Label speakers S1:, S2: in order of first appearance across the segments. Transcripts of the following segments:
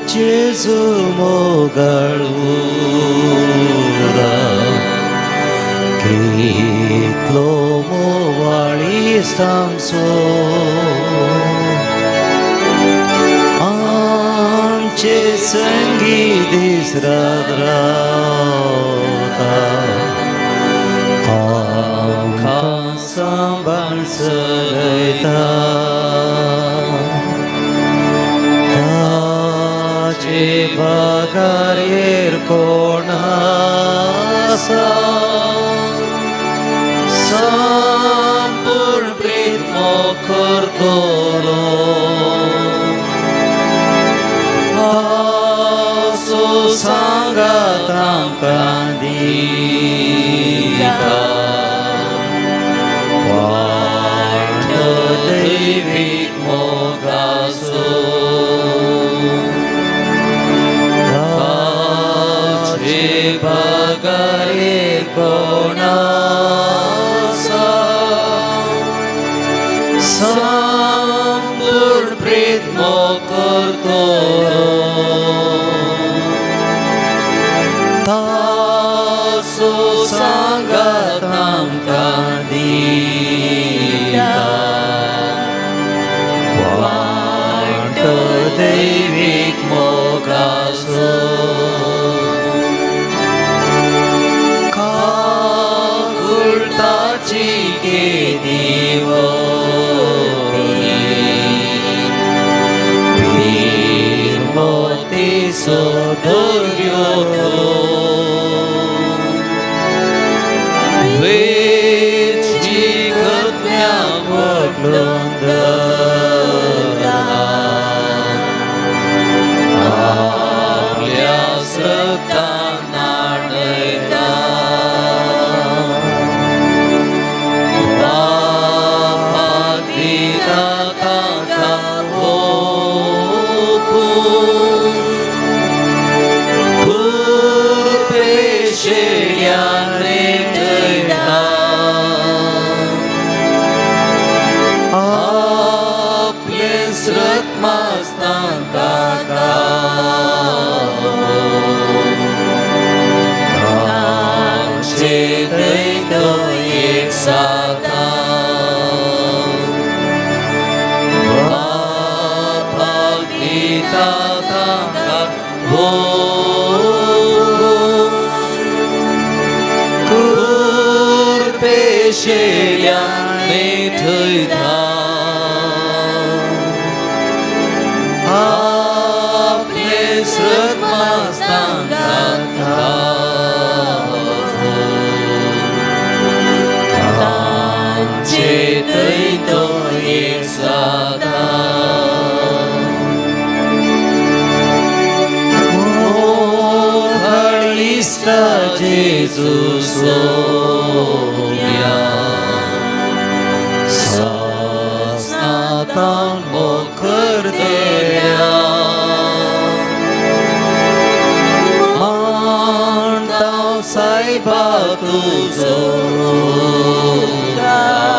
S1: जेजू मोगाळ उदार, कितलो मोवाळ इश्ट आमचो. आमचे संगी दीस रात रावता, आमकां सांबाळ चलयता. ताचे बगर कोण आसा? संपूर्ण प्रेत करतलो. ताचो सांगात आमकां दिता, वांटो दैवीक मोगाचो. ताचे बगर कोण आसा? संपूर्ण प्रेत करतलो. ताचो सांगात आमकां दिता, वांटो दैवीक मोगाचो. काकुळटाची केदी व्हडली, पिरमोतीचो दर्यो, वेची खतम्याक वटलून धरता, आपल्या रगतान न्हाणयता. बापाक दिता तांकां ओंपून, कुरपे शेळयान भेटयता. आपलें रगत मांस तांकां खावोवन, तांचे दैत एक जाता. बापाक दिता तांकां ओंपून, कुरपे शेळयान भेटयता. आपलें रगत मांस तांकां खावोवन, तांचे दैत एक जाता. मोगाळ इश्टा जेजू सोम्या, सासणाथावन मुखार दर्या. मानता सायबा तुजो उपकार,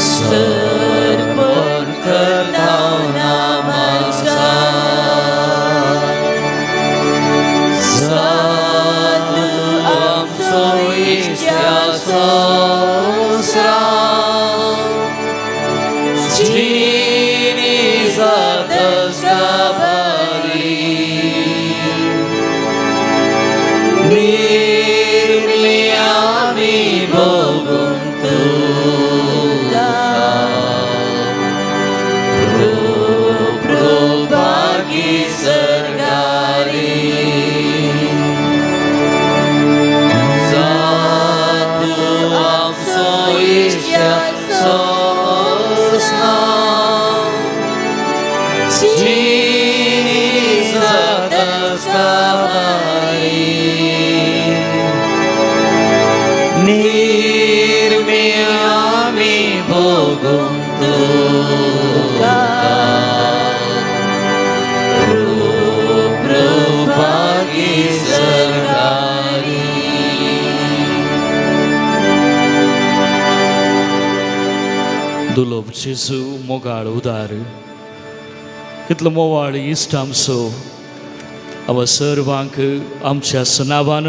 S1: सर्पण करता नमस्कार. जातूं आमचो इश्ट्या संवसार, जिणी जातस काबारी. निर्मी आमी भोगूंक तुका, रूप भागी सर्गारी. जातूं आमचो इश्ट्या सोसना, जिणी जातस काबारी. निर्मी आमी भोगूंक तुका, रूप भागी सर्गारी.
S2: दुर्लभ जेजू मोगाळ उदार, कितलो मोवाळ इश्ट आमचो आमकां सर्वांक आमच्या सनावान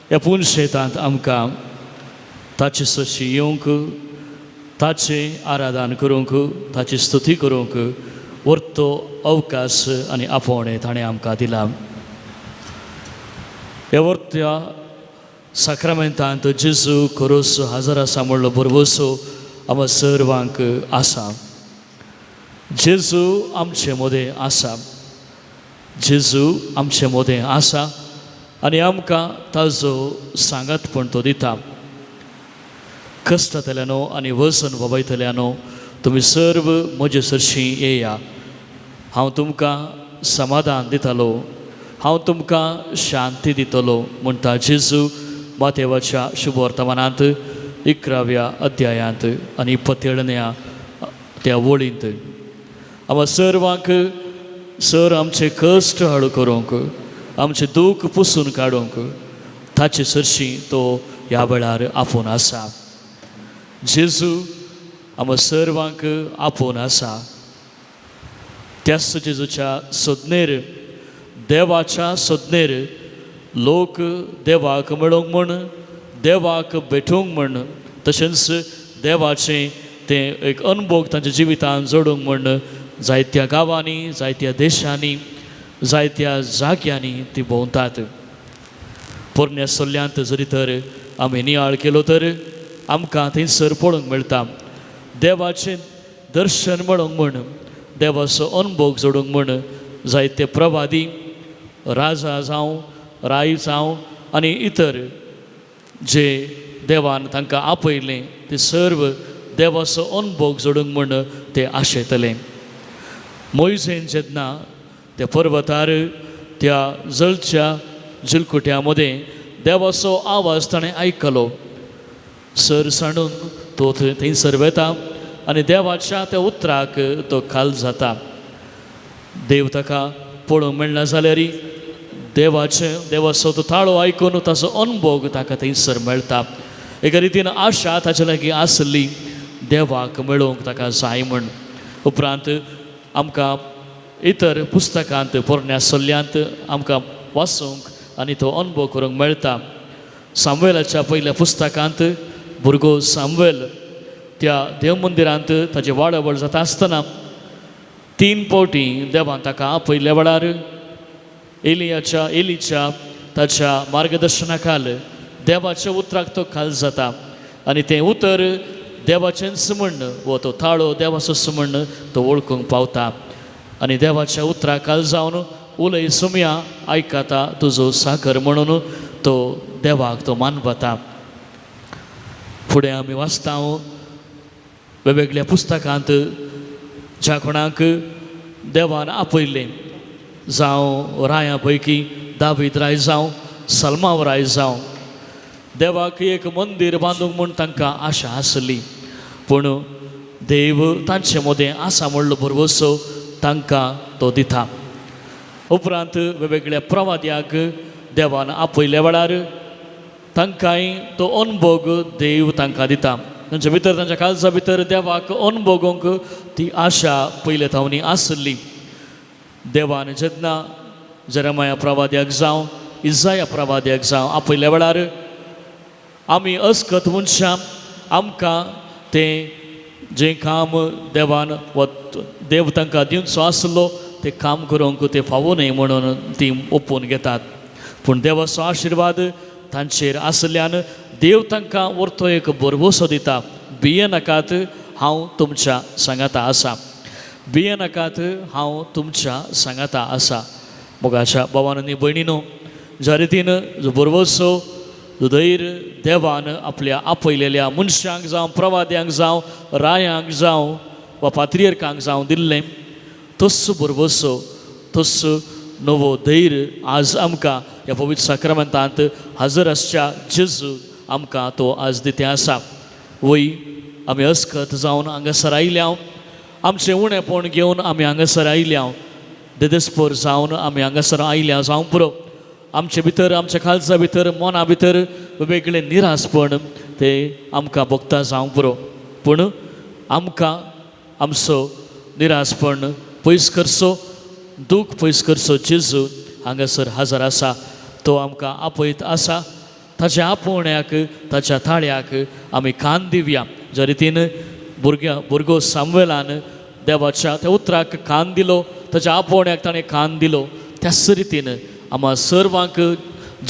S2: ह्या पुनशेतांत आमकां ताचे सशी येवंक, ताचें आराधन करूंक, ताची स्तुती करूंक वर्तो अवकाश आनी आपोवणें ताणें आमकां दिलां. ह्या वर्त्या साक्रामेंतांत जेजू खरोस हजर आसा म्हणलो भरवसो आमकां सर्वांक आसा. जेजू आमचे मदें आसा, जेजू आमचे मदें आसा आनी आमकां ताजो सांगातपण तो दिता. कश्टतल्यानो आनी वजन वबायतल्यानो तुमी सर्व म्हजे सरशीं येया, हांव तुमकां समाधान दितलो, हांव तुमकां शांती दितलो म्हणटा जेजू मातेवाच्या शुभ वर्तमानांत 11व्या अध्यायांत आनी पतेळण्या त्या वळींत. आमकां सर्वांक सर आमचे कश्ट हळू करूंक, आमचें दूख पुसून काडूंक ताचे सरशीं तो ह्या वेळार आपोवन आसा. जेजू आमकां सर्वांक आपोवन आसा. त्याच जेजूच्या सोदनेर, देवाच्या सोदनेर लोक देवाक मेळोवंक म्हूण, देवाक भेटूंक म्हूण, तशेंच देवाचें तें एक अनभोग तांच्या जिवितांत जोडूंक म्हूण जायत्या गांवांनी, जायत्या देशांनी, जायत्या जाग्यांनी ती भोंवतात. पोरण्या सल्ल्यांत जरी तर आमी नियाळ केलो तर आमकां थंयसर पळोवंक मेळटा देवाचें दर्शन मेळोवंक म्हूण, देवाचो अनभोग जोडूंक म्हूण जायते प्रवादी, राजा जावं, राय जावं आनी इतर जे देवान तांकां आपयलें ते सर्व देवाचो अनभोग जोडूंक म्हूण ते आशेतले. मोयजेन जेन्ना त्या पर्वतार त्या जळच्या जिलकुट्या मदें देवाचो आवाज ताणें आयकलो, सर सांडून तो थंयसर वेता आनी देवाच्या त्या उतराक तो खाल जाता. देव ताका पळोवंक मेळना जाल्यार देवाचें देवाचो तो ताळो आयकून ताचो अनभोग ताका थंयसर मेळटा. एका रितीन आशा ताचे लागीं आसली देवाक मेळोवंक ताका जाय म्हूण. उपरांत आमकां इतर पुस्तकांत पोरण्या सल्ल्यांत आमकां वाचूंक आनी तो अनभोग करूंक मेळटा. सामुवेलाच्या पयल्या पुस्तकांत भुरगो सामुवेल त्या देव मंदिरांत ताचें वाडावळ जाता आसतना 3 फावटी देवान ताका आपयल्या वेळार एलियाच्या एलीच्या ताच्या मार्गदर्शना खाल देवाच्या उतराक तो खाल जाता आनी तें उतर देवाचेंच म्हण वो तो ताळो देवाचोच म्हण तो वळखूंक पावता आनी देवाच्या उतराक खाल जावन उलय सुमया आयकता तुजो साकर म्हणून तो देवाक तो मानवता. फुडें आमी वाचता वेगवेगळ्या पुस्तकांत ज्या कोणाक देवान आपयलें, जावं राया पैकी दावीद राय जावं, सलमाव राय जावं, देवाक एक मंदीर बांदूंक म्हूण तांकां आशा आसली, पूण देव तांचे मदें आसा म्हणलो भरवसो तांकां तो दिता. उपरांत वेगवेगळ्या प्रवाद्याक देवान आपयल्या वेळार तांकांय तो अनभोग देव तांकां दिता. तांच्या भितर, तांच्या काळजा भितर देवाक अनभोगोंक ती आशा पयले थावनी आसली. देवान जेन्ना जेरेमाया प्रवाद्याक जावं, इजाया प्रवाद्याक जावं आपयल्या वेळार आमी अस्कत मनशां आमकां तें जें काम देवान वा देव तांकां दिवचो आसलो तें काम करूंक तें फावो न्हय म्हणून तीं ओपून घेतात. पूण देवाचो आशिर्वाद तांचेर आसल्यान देव तांकां वर्तो एक भरवसो दिता. भियेनाकात, हांव तुमच्या सांगाता आसा, भियेनाकात, हांव तुमच्या सांगाता आसा. मोगाच्या भावान आनी भयणीनो, ज्या रितीन जो भरवसो जो धैर्य देवान आपल्या आपयलेल्या मनशांक जावं, प्रवाद्यांक जावं, रायांक जावं वा पात्रियर्कांक जावं दिल्लें, तस्सो भरवसो, तस्सो नवो धैर्य आज आमकां ह्या पवित्र साक्रामेंतांत हजर आसच्या जेजू आमकां तो आज दिते आसा. वय आमी अस्कत जावन हांगासर आयल्या, आमचें उणेपण घेवन आमी हांगासर आयल्या, देदेस्पोर जावन आमी हांगासर आयल्या जावं पुरो, आमचे भितर, आमच्या काळजा भितर, मना भितर वेगळें निरासपण ते आमकां भोगता जावं पुरो, पूण आमकां आमचो निरासपण पयस करचो, दूख पयस करचो जेजू हांगासर हजर आसा. तो आमकां आपयत आसा. ताच्या आपोवण्याक, ताच्या ताळ्याक आमी कान दिवया. ज्या रितीन भुरगो सामुएलान देवाच्या त्या उतराक कान दिलो, ताच्या आपोवण्याक ताणें कान दिलो, त्याच रितीन आम्हा सर्वांक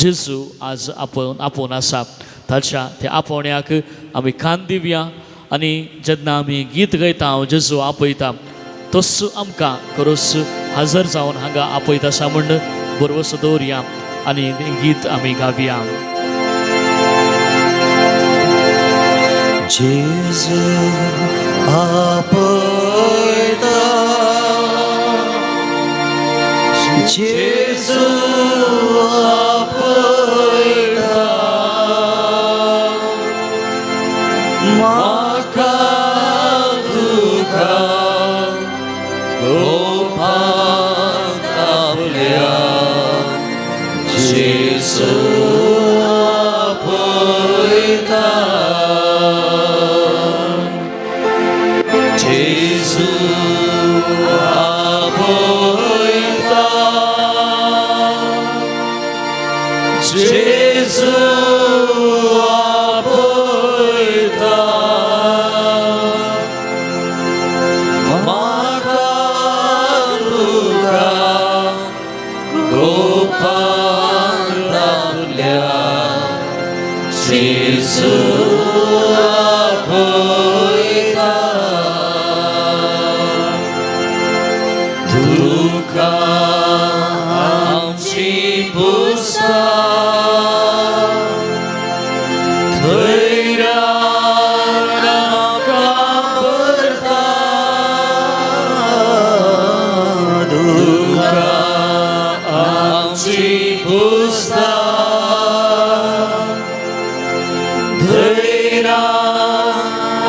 S2: जेजू आज आपोवन आसा. ताच्या त्या आपोवण्याक आमी कान दिवया आनी जेन्ना आमी गीत गायता, हांव जेजू आपयता, तस आमकां खरोच हजर जावन हांगा आपयत आसा म्हूण भरवसो दवरया आनी गीत आमी गावया.
S1: जेजू आपयता, जेजू आपयता, म्हाका तुका गोपांत आपल्या, जेजू आपयता, जेजू आपयता, जेजू आपयता, म्हाका तुका गोपांत आपल्या, जेजू आपयता, तुका आमची पुस्ता धैर्यान आमकां भरता, तुका आमची पुस्ता धैर्यान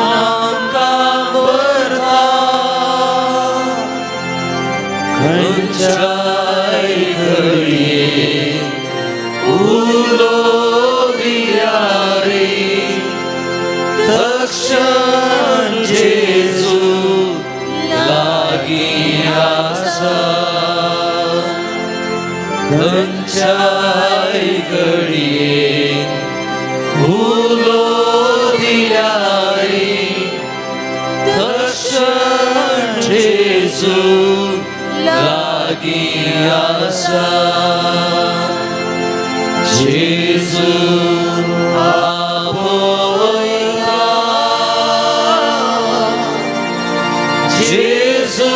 S1: आमकां भरता, खंयच्याय घडये उलो दिल्यार तक्षण जेजू लागीं आसा, खंयच्याय घडये उलो दिल्यार तक्षण जेजू लागीं आसा, जेजू आपयता, जेजू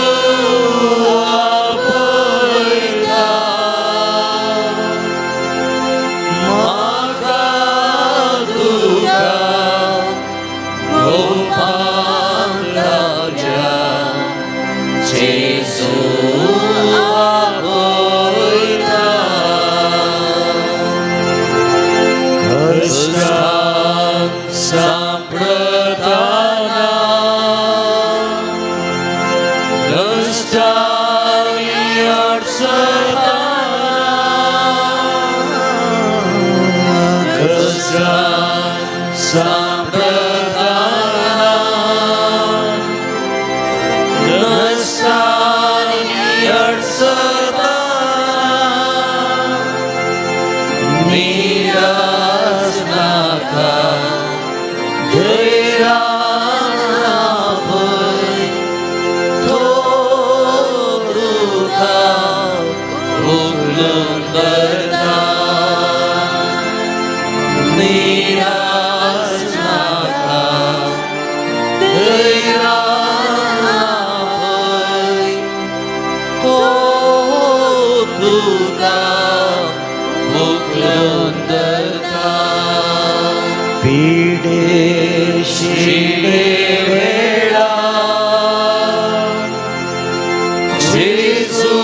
S1: आपयता, म्हाका तुका गोपांत आपल्या, जेजू आपयता, कश्टांत सांपडताना, कश्टांनी अडचताना, कश्टांत सांपडताना, कश्टांनी अडचताना, निराश नाका, धैर्यान आपय, तो तुका उखलून धरता, निराश नाका, धैर्यान आपय, तो तुका उखलून धरता.
S3: पिडे
S1: शिडे वेळा जेजू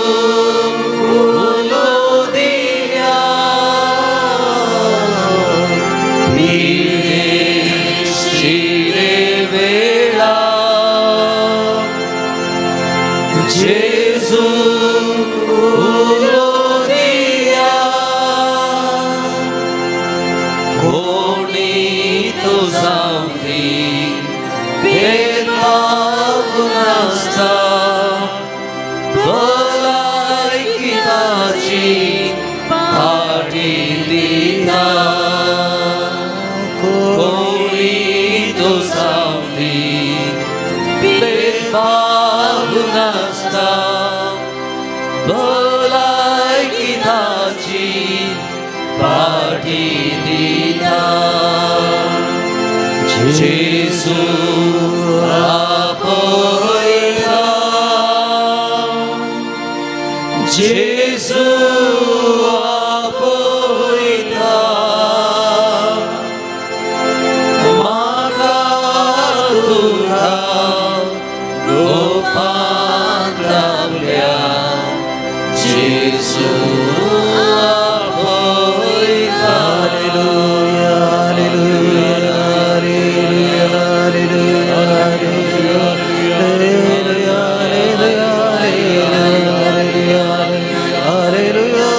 S1: उलो दिल्या, पिडे शिडे वेळा जेजू उलो दिल्या, कोणी तो जावंदी भेदभाव नासता, भलायकी ताची पाटी दिता कोणी तो सावदी भेदभाव नासता भलायकी ताची पाटी दिता जेजू आपयता जेजू आपयता म्हाका तुका गोपांत रावल्या जेजू आपयता.
S3: Hallelujah, hallelujah, hallelujah, hallelujah, hallelujah, hallelujah,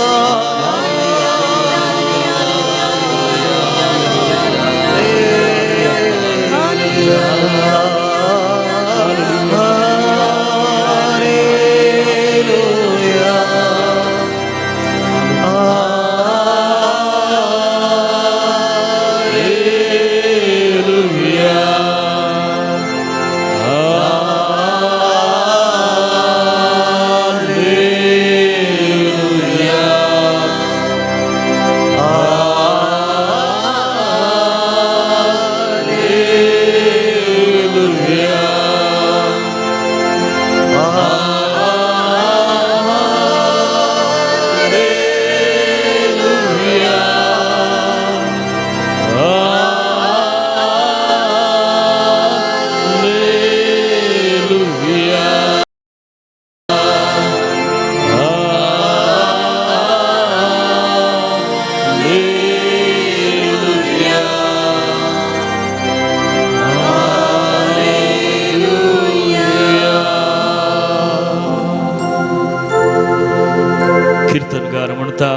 S2: कीर्तनकार म्हणटा,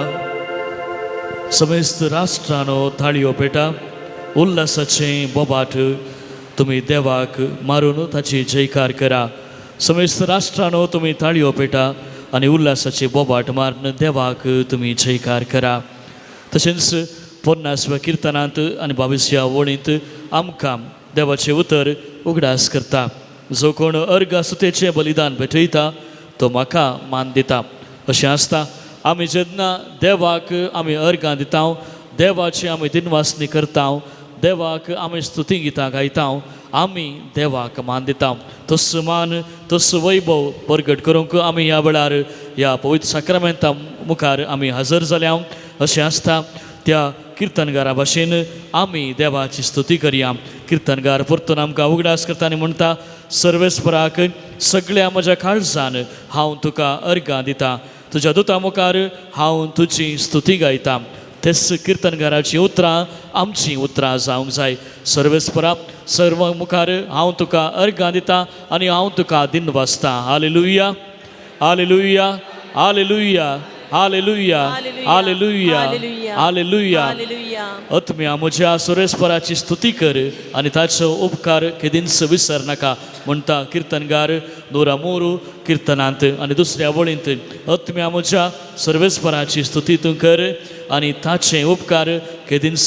S2: समेस्त राष्ट्रानो थाळयो पेटा, उल्हासाचें बोबाट तुमी देवाक मारून ताची जयकार करा. समेस्त राष्ट्रानो तुमी थाळयो पेटा आनी उल्हासाचे बोबाट मारून देवाक तुमी जयकार करा. तशेंच 50व्या किर्तनांत आनी 22व्या वळींत आमकां देवाचें उतर उगडास करता, जो कोण अर्घ सुतेचें बलिदान भेटयता तो म्हाका मान दिता. अशें आसता आमी जेन्ना देवाक आमी अर्घां दिता, देवाची आमी दिनवासनी करता, देवाक आमी स्तुती गितां गायता, आमी देवाक मान दिता. तस मान तस वैभव परगट करूंक आमी ह्या वेळार ह्या पवित्र साक्रामेंता मुखार आमी हजर जाल्या. अशें आसता त्या किर्तनगारा भाशेन आमी देवाची स्तुती करया. किर्तनगार परतून आमकां उगडास करता आनी म्हणटा, सर्वेस्पराक सगळ्या म्हज्या काळजान हांव तुका अर्घां दिता, तुज्या दुता मुखार हांव तुजी स्तुती गायता. तेच किर्तनगाराचीं उतरां आमचीं उतरां जावंक जाय. सर्वेस्परा सर्व मुखार हांव तुका अर्घां दिता आनी हांव तुका दिनवासता. Hallelujah, hallelujah, hallelujah, hallelujah, hallelujah, hallelujah. आत्म्या म्हज्या सुरेस्पराची स्तुती कर आनी ताचो उपकार केदींच विसर नाका म्हणटा किर्तनगार नोरा मोरू किर्तनांत आनी दुसऱ्या वळींत, आत्म्या म्हज्या सर्वेस्पराची स्तुती तूं कर आनी ताचे उपकार केदींच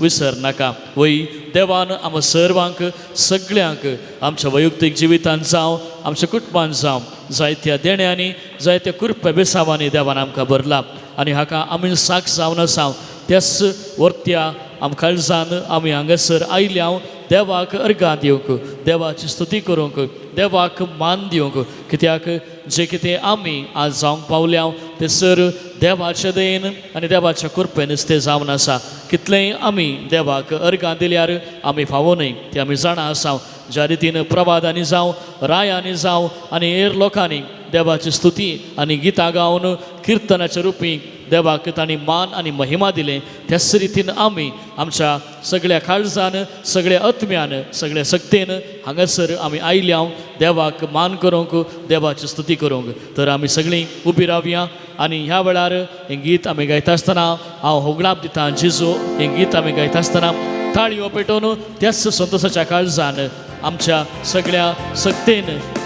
S2: विसर नाका. वय देवान आमकां सर्वांक सगळ्यांक आमच्या वैयक्तीक जिवितांत जावं आमच्या कुटुंबांत जावं जायत्या देण्यांनी जायत्या कृपा बेसावांनी देवान आमकां भरला आनी हाका आमी साक्ष जावन आसा. त्याच वर्त्या आमकां काळजान आमी हांगासर आयल्या देवाक अर्घां दिवंक, देवाची स्तुती करूंक, देवाक मान दिवंक, कित्याक जे कितें आमी आज जावंक पावल्या तें सर देवाचे दयेन आनी देवाच्या कृपेनच तें जावन आसा. कितलेंय आमी देवाक अर्घां दिल्यार आमी फावो न्हय तें आमी जाणा आसा. ज्या रितीन प्रवादांनी जावं रायांनी जावं आनी हेर लोकांनी देवाची स्तुती आनी गितां गावन किर्तनाच्या रुपी देवाक तांणी मान आनी महिमा दिलें, त्याच रितीन आमी आमच्या सगळ्या काळजान सगळ्या आत्म्यान सगळ्या शक्तेन हांगासर आमी आयल्या देवाक मान करूंक, देवाची स्तुती करूंक. तर आमी सगळीं उबी रावया आनी ह्या वेळार हें गीत आमी गायता आसतना हांव होगडाप दिता जेजू. हें गीत आमी गायता आसतना ताळयो पेटोवन त्याच संतोशाच्या काळजान आमच्या सगळ्या शक्तेन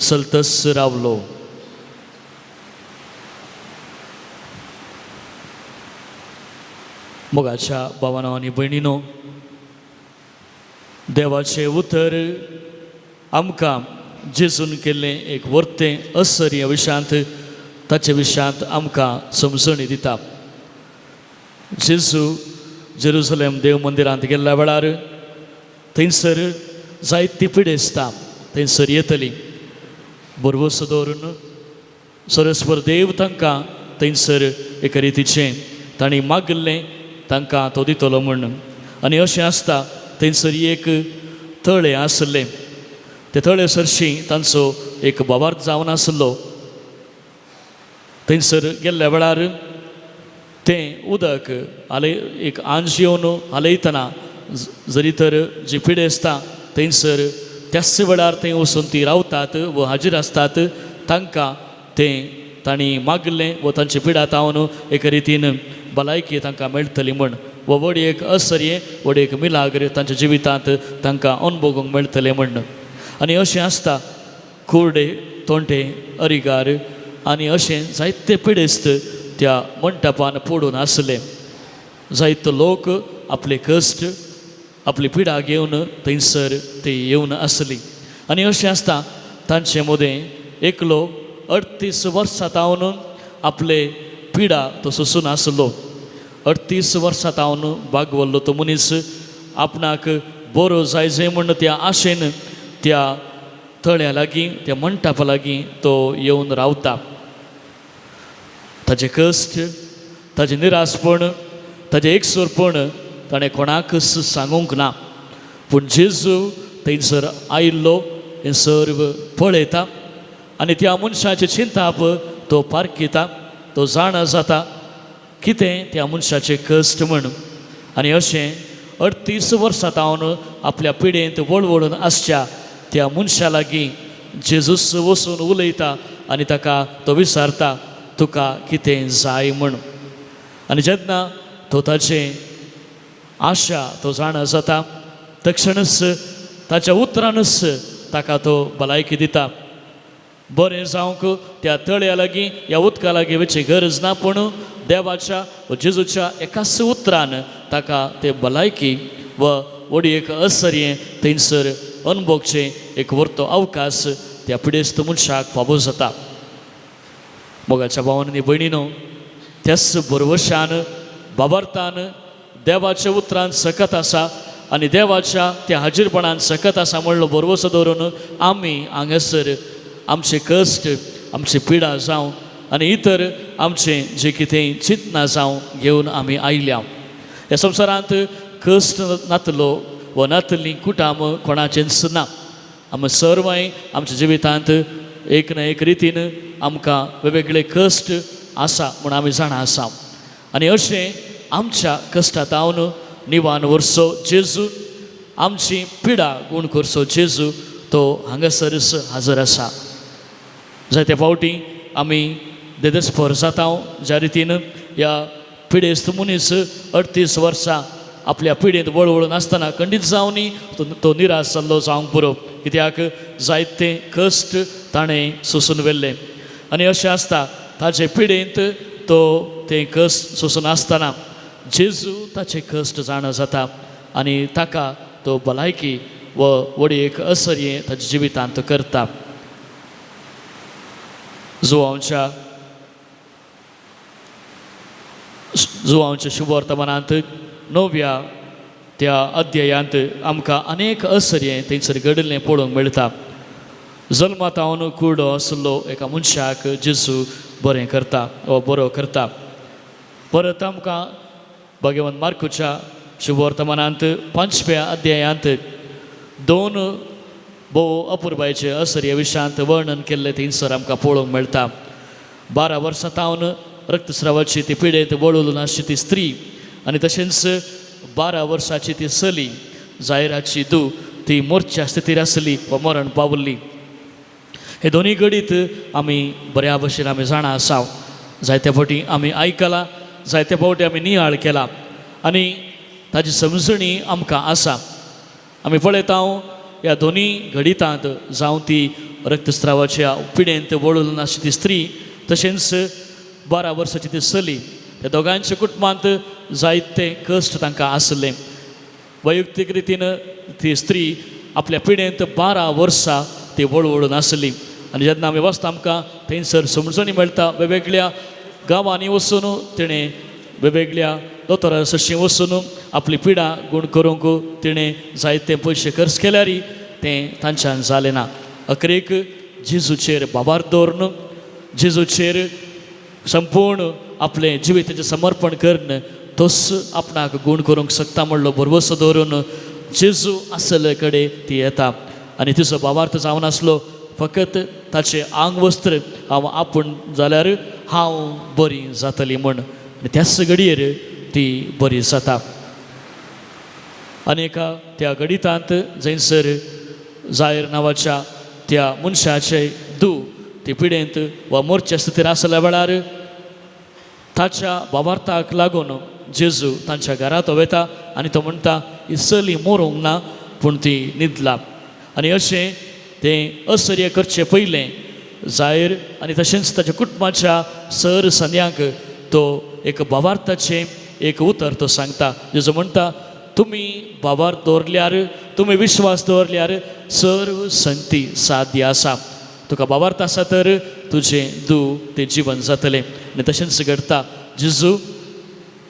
S2: चलतच रावलो. मोगाच्या भावानो आनी भयणीनो, देवाचें उतर आमकां जेजून केल्लें एक वर्तें असर ह्या विशयांत, ताचे विशयांत आमकां समजणी दिता. जेजू जेरुजलेम देव मंदिरांत गेल्ल्या वेळार थंयसर जायती पिडेस्तां थंयसर येतली. भरवंसो दवरून सरस्वर देव तांकां थंयसर एके रितीचें तांणी मागिल्लें तांकां तो दितलो म्हूण. आनी अशें आसता थंयसर एक तळें आसलें. ते तळे सरशीं तांचो एक भावार्थ जावन आसलो. थंयसर गेल्ल्या वेळार तें उदक हालय एक आंज येवन हालयतना जरी तर जी पिडेस्तां थंयसर त्याच वेळार थंय वचून ती रावतात व हाजीर आसतात, तांकां तें तांणी मागलें व तांची पिडा तावन एके रितीन भलायकी तांकां मेळटली म्हूण व व्हड एक असर्ये व्हड एक मिलाग्र तांच्या जिवितांत तांकां अनुभवूंक मेळटलें म्हूण. आनी अशें आसता कुर्डे तोंटे अरिगार आनी अशें जायते पिडेस्त त्या मंटपान पडून आसले. जायतो लोक आपले कश्ट आपली पिडा घेवन थंयसर ते येवन आसली. आनी अशें आसता तांचे मदें एकलो 38 वर्सां तावन आपले पिडा तो सोसून आसलो. 38 वर्सां तावन बागवल्लो तो मनीस आपणाक बरो जाय जाय म्हूण त्या आशेन त्या तळ्या लागीं त्या मंटपा लागीं तो येवन रावता. ताजें कश्ट, ताजें निरासपण, ताजें एकसुरपण ताणें कोणाकच सांगूंक ना. पूण जेजू थंयसर आयिल्लो हें सर्व पळयता आनी त्या मनशाचें चिंताप तो पारखिता. तो जाणा जाता कितें त्या मनशाचें कश्ट म्हूण. आनी अशें 38 वर्सां तावन आपल्या पिडेंत वळवळून आसच्या त्या मनशा लागीं जेजूस वचून उलयता आनी ताका तो विचारता तुका कितें जाय म्हूण. आनी जेन्ना तो ताचें आशा तो जाणा जाता तक्षणच ताच्या उतरानच ताका तो भलायकी दिता. बरें जावंक त्या तळ्या लागीं ह्या उदका लागीं वचची गरज ना, पूण देवाच्या व जेजूच्या एकाच उतरान ताका ते भलायकी व व्हडी एक असर्यें थंयसर अनुभवचें एक व्हरतो अवकाश त्या पिडेस्त मनशाक फावो जाता. मोगाच्या भावान आनी भयणीनो, त्याच भरवशान बाबार्थान देवाच्या उतरान सकत आसा आनी देवाच्या त्या हाजीरपणान सकत आसा म्हणलो भरवसो दवरून आमी हांगासर आमचे कश्ट, आमची पिडा जावं आनी इतर आमचें जें कितें चिंतना जावं घेवन आमी आयल्या. ह्या संवसारांत कश्ट नातलो वा नातली कुटाम कोणाचेंच ना. आमी सर्वांय आमच्या जिवितांत एक ना एक रितीन आमकां वेगवेगळे कश्ट आसा म्हूण आमी जाणा आसा. आनी अशें आमच्या कश्टांत हांव निवान व्हरचो जेजू, आमची पिडा गूण करचो जेजू तो हांगासरच हाजर आसा. जायते फावटी आमी देदेस्पर जाता ज्या रितीन ह्या पिडेस्त मनीस 38 वर्सां आपल्या पिडेंत वळवळून आसतना खंडीत जावनी तो निराश जाल्लो जावंक पुरो, कित्याक जायते कश्ट ताणें सोसून व्हेल्ले. आनी अशें आसता ताजे पिडेंत तो तें कश्ट सोसून आसतना जेजू ताचे कश्ट जाणा जाता आनी ताका तो भलायकी व व्हडी एक असर्ये ताच्या जिवितांत करता. जुवांच्या शुभवर्तमानांत 9व्या त्या अध्यायांत आमकां अनेक असर्ये थंयसर घडिल्लें पळोवंक मेळटा. जल्मातावन कुर्डो आसलो एका मनशाक जेजू बरें करता वा बरो करता. परत आमकां भगवान मार्कूच्या शुभवर्तमानांत 5व्या अध्यायांत 2 भोव अपुरबायचे असर्ये विशयांत वर्णन केल्लें थंयसर आमकां पळोवंक मेळटा. 12 वर्सां तावन रक्तस्रावाची ती पिडेंत वळवळून आसची ती स्त्री आनी तशेंच 12 वर्साची ती चली जायराची दू ती मोर्च्या स्थितीर आसली वा मरण पावल्ली. हे दोनूय घडीत आमी बऱ्या भशेन आमी जाणा आसा. जायते फावटी आमी आयकलां, जायते फावटी आमी नियाळ केला आनी ताजी समजणी आमकां आसा. आमी पळयता ह्या दोनूय घडितांत जावं ती रक्तस्रावाच्या पिडेंत वळून आशिल्ली ती स्त्री तशेंच 12 वर्साची ती चली त्या दोगांच्या कुटुंबांत जायते कश्ट तांकां आसले. वैयक्तीक रितीन ती स्त्री आपल्या पिडेंत 12 वर्सां ती वळवळून आसली. आनी जेन्ना आमी वचता आमकां थंयसर समजणी मेळटा. वेगवेगळ्या गांवांनी वचून तिणें वेगवेगळ्या दोतोरा सरशी वचून आपली पिडा गूण करूंक तिणें जायते पयशे खर्च केल्यार तें तांच्यान जालें ना. अखेरेक जेजूचेर बाबार दवरून जेजूचेर संपूर्ण आपलें जिविताचें समर्पण करून तोच आपणाक गूण करूंक शकता म्हणलो भरवसो दवरून जेजू आसले कडेन ती येता. आनी तिचो भावार्थ जावन आसलो फकत ताचें आंगवस्त्र हांव आपूण जाल्यार हांव बरी जातली म्हूण. आनी त्याच घडयेर ती बरी जाता. आनी एका त्या गणितांत जंयसर जायर नांवाच्या त्या मनशाचे दू ती पिडेंत वा मोर्चे स्थितीर आसल्या वेळार ताच्या भावार्थाक लागून जेजू तांच्या घरांत वता आनी तो म्हणटा ही चली मरूंक ना पूण ती न्हिदला. आनी अशें तें असर्य करचें पयलें जायर आनी तशेंच ताच्या कुटुंबाच्या सर संद्यांक तो एक भावार्थाचें एक उतर तो सांगता. जेजू म्हणटा तुमी भावार्थ दवरल्यार तुमी विश्वास दवरल्यार सर्व संगती साध्य आसा. तुका भावार्थ आसा तर तुजें दू तें जिवन जातलें. आनी तशेंच घडटा. जेजू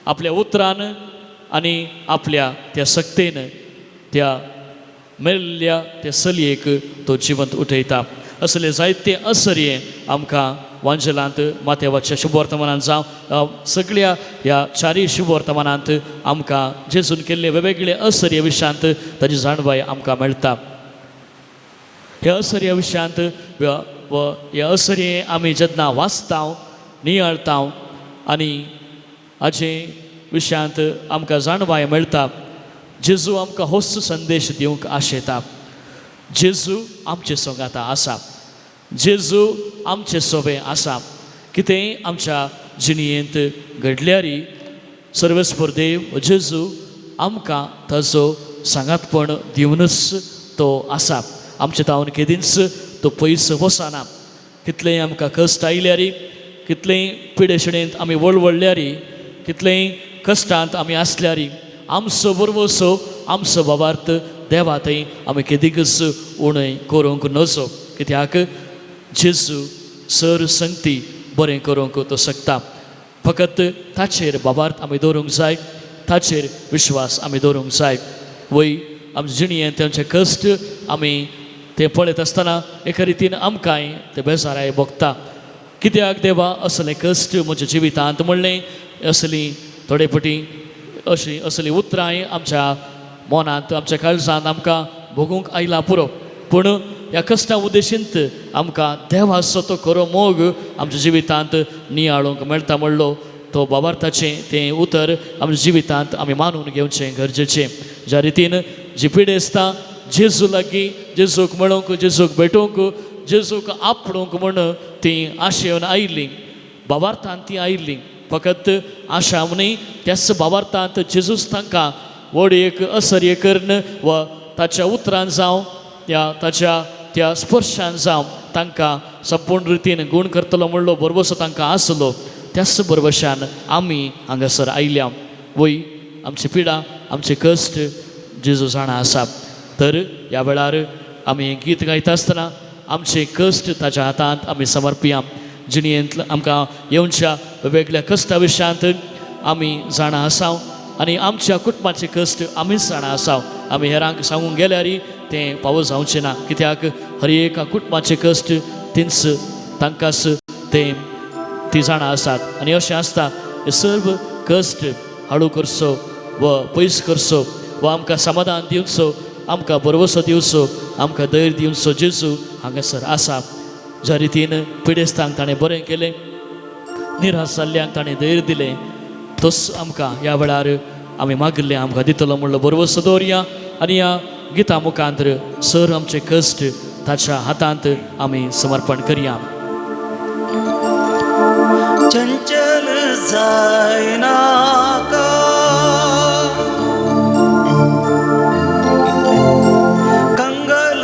S2: आपल्या उतरान आनी आपल्या त्या सक्तेन त्या मेल्ल्या त्या चलयेक तो जिवंत उठयता. असले जायते असर्ये आमकां वांजेलांत माथ्यावाच्या शुभवर्तमानांत जावं सगळ्या ह्या चारूय शुभवर्तमानांत आमकां जेजून केल्ले वेगवेगळे असर्य विशयांत ताजी जाणवाय आमकां मेळटा. ह्या असर्या विशयांत व ह्या असर्ये आमी जेन्ना वाचता नियाळता आनी हाचे विशयांत आमकां जाणवाय मेळटा. जेजू आमकां होच संदेश दिवंक आशेता. जेजू आमचे सोगाता आसा. जेजू आमचे सोबे आसा. कितेंय आमच्या जिणयेंत घडल्यारी सर्वेस्पर देव जेजू आमकां ताजो सांगातपण दिवनच तो आसा. आमचे तावन केदींच तो पयस वचना. कितलेंय आमकां कश्ट आयल्यारी कितलेंय पिडेशिणेंत आमी वळवळल्यारी कितलेंय कश्टांत आमी आसल्यारी आमचो बरवसो आमचो भावार्थ देवा थंय आमी केदीकच उणें करूंक नजो. कित्याक जेजू सर संगती बरें करूंक तो शकता. फकत ताचेर भावार्थ आमी दवरूंक जाय. ताचेर विश्वास आमी दवरूंक जाय. वय आमचे जिणयेंत आमचे कश्ट आमी ते पळयत आसतना एका रितीन आमकांय ते बेजाराय भोगता. कित्याक देवा असले कश्ट म्हज्या जिवितांत म्हणलें असली थोडे पटी अशी असली उतरांय आमच्या मनांत आमच्या काळजांत आमकां भोगूंक आयला पुरो. पूण ह्या कश्टा उद्देशींत आमकां देवाचो तो खरो मोग आमच्या जिवितांत नियाळूंक मेळटा म्हणलो तो भावार्थाचें तें उतर आमच्या जिवितांत आमी मानून घेवचें गरजेचें. ज्या रितीन जी पिडेस्तां जेजू लागीं जेजूक मेळोवंक जेजूक भेटोवंक जेजूक आपणूंक म्हूण ती आशेवन आयिल्ली भावार्थान ती आयिल्ली. फकत आशा न्ही त्याच भावार्थांत जेजूच तांकां व्हड एक असर्य करून वा ताच्या उतरान जावं त्या ताच्या त्या स्पर्शान जावं तांकां संपूर्ण रितीन गूण करतलो म्हणलो भरवसो तांकां आसलो. त्याच भरवशान आमी हांगासर आयल्या. वय आमची पिडा आमचे कश्ट जेजू जाणा आसा. तर ह्या वेळार आमी गीत गायता आसतना आमचे कश्ट ताच्या हातांत आमी समर्पिया. जिणयेंत आमकां येवच्या वेगवेगळ्या कश्टा विशयांत आमी जाणा आसाव आनी आमच्या कुटुंबाचे कश्ट आमीच जाणा आसाव. आमी हेरांक सांगूंक गेल्यार तें पावो जावचें ना. कित्याक हर एका कुटुंबाचे कश्ट तींच तांकांच तें ती जाणा आसात. आनी अशें आसता हे सर्व कश्ट हाडू करचो व पयस करचो वा आमकां समाधान दिवचो आमकां भरवसो दिवचो आमकां धैर्य दिवचो जेजू हांगासर आसा. ज्या रितीन पिडेस्तांक ताणें बरें केलें निराश जाल्ल्यांक ताणें धैर्य दिलें तोच आमकां ह्या वेळार आमी मागिल्लें आमकां दितलो म्हणलो भरवसो दवरया. आनी ह्या गिता मुखांतर सर आमचे कश्ट ताच्या हातांत आमी समर्पण करया.
S3: चंचल जायनाका कंगल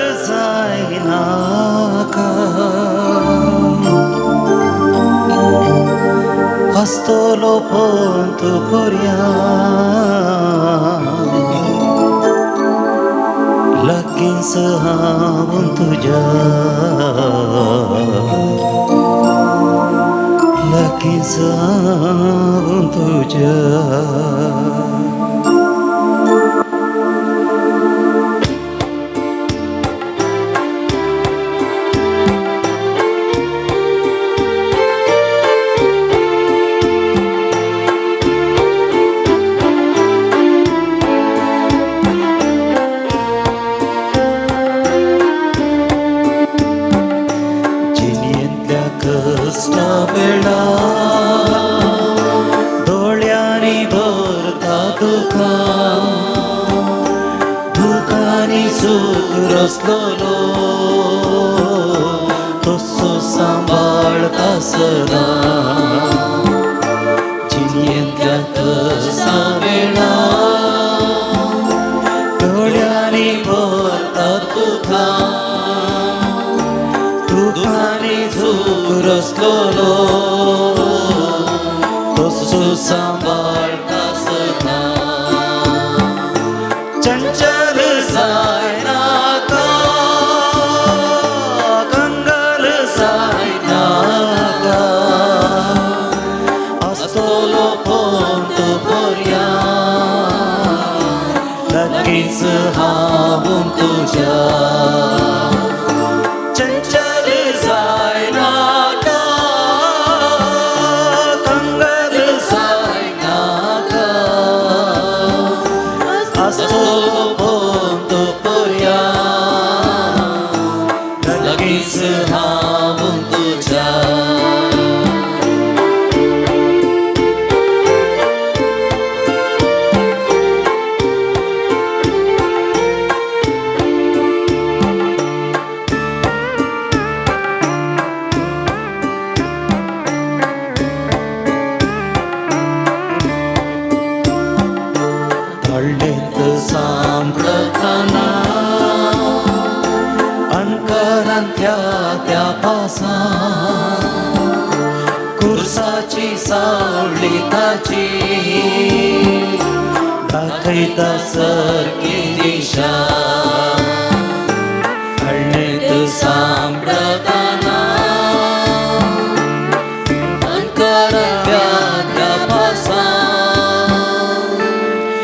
S3: आसतलो पंत पर्या लागींच हांव तुज्या लागींच हांव तुज्या. जिणेंतल्या कश्टा वेळा दोळ्यांनी भरता दुखां दुखांनी सूख रसलोलो तसो सांबाळता सदां. जिणेंतल्या कश्टा वेळा दोळ्यांनी भरता दुखां दुखांनी सूख रसलोलो तसो सांबाळता सदां. चंचल जायनाका कंगाल जायनाका आसतलो पंत पर्या लागींच हांव तुज्या. चंचल जायनाका कंगाल जायनाका आसतलो पंत पर्या लागींच हांव तुज्या. तळ्ळेंत सांपडताना अणकारांतल्या त्या पासां कुर्साची सावळी ताची दाखयता सारकी दिशा. तळ्ळेंत सांपडताना अणकारांतल्या त्या पासां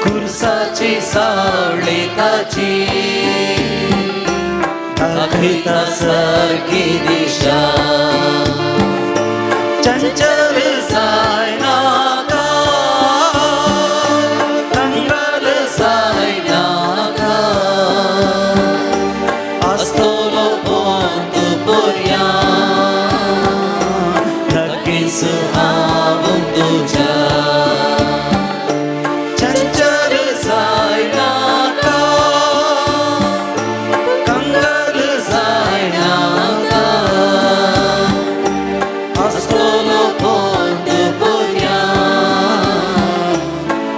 S3: कुर्साची सावळी ताची दाखयता सारकी दिशा. चंचल जायनाका कंगाल जायनाका आसतलो पंत पर्या लागींच हांव तुज्या. चंचल जायनाका कंगाल जायनाका आसतलो पंत पर्या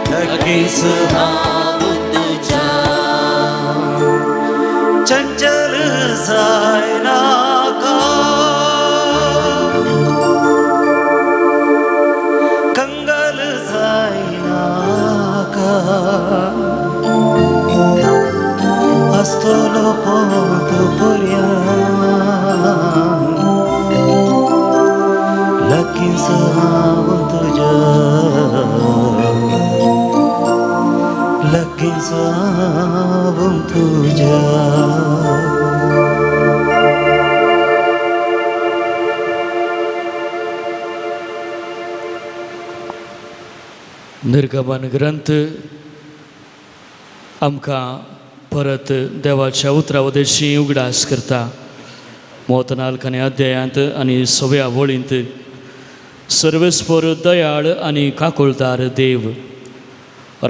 S3: लागींच हांव तुज्या. चंचल जायनाका कंगाल जायनाका आसतलो पंत पर्या लागींच हांव तुज्या लागींच हांव तुज्या.
S2: निर्गमन ग्रंथ आमकां परत देवाच्या उतरा वदेशी उगडास करता. मोतनाल्कने अध्यायांत आनी सव्या वळींत सर्वेस्पर दयाळ आनी काकुळदार देव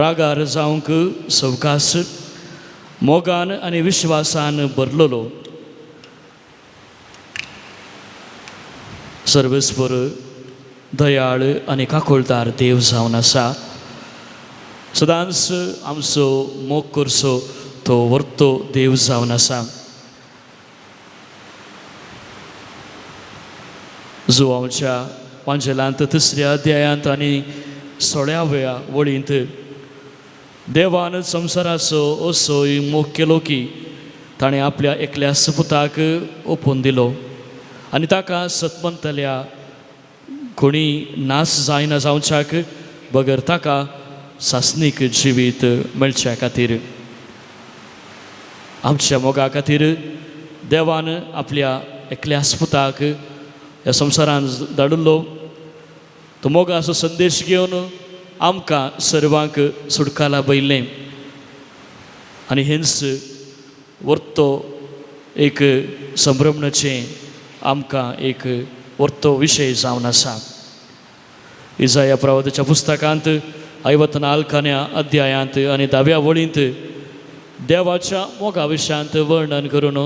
S2: रागार जावंक सवकास मोगान आनी विश्वासान भरलेलो सर्वेस्पर दयाळ आनी काकुळदार देव जावन आसा. सदांच आमचो मोग करचो तो वर्तो देव जावन आसा. जुवांच्या वांजेलांत तिसऱ्या अध्यायांत आनी सोळ्याव्या वळींत देवान संवसाराचो असोय मोग केलो की ताणें आपल्या एकल्या सपुताक ओपून दिलो आनी ताका सतमंतल्या कोणी नाश जायना जावच्याक बगर ताका सासणीक जिवीत मेळच्या खातीर. आमच्या मोगा खातीर देवान आपल्या एकल्या पुताक ह्या संवसारान धाडिल्लो. तो मोगाचो संदेश घेवन आमकां सर्वांक सुटकाला बयलें आनी हेंच वर्तो एक संभ्रमणाचें आमकां एक वर्तो विशय जावन आसा. इजाया प्रवादाच्या पुस्तकांत 54 अध्यायांत आनी 10व्या वळींत देवाच्या मोगा विशयांत वर्णन करून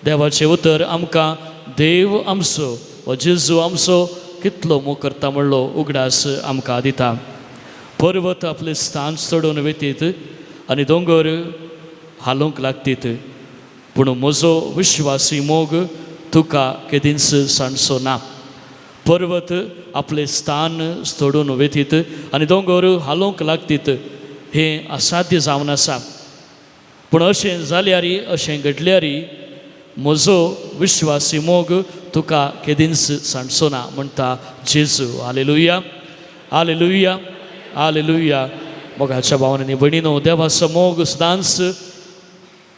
S2: देवाचें उतर आमकां देव आमचो वा जेजू आमचो कितलो मोग करता म्हणलो उगडास आमकां दिता. पर्वत आपलें स्थान चडोवन वेतीत आनी दोंगर हालोवंक लागतीत, पूण म्हजो विश्वासी मोग तुका केदींच सांडचो ना. पर्वत आपलें स्थान सोडून वेतीत आनी दोंगर हालोवंक लागतीत हें असाध्य जावन आसा, पूण अशें जाल्यार अशें घडल्यार म्हजो विश्वासी मोग तुका केदींच सांडचो ना म्हणटा जेजू. हालेलुया, हालेलुया, हालेलुया. मोगाच्या भावांनी भयणीनो, देवाचो मोग सदांच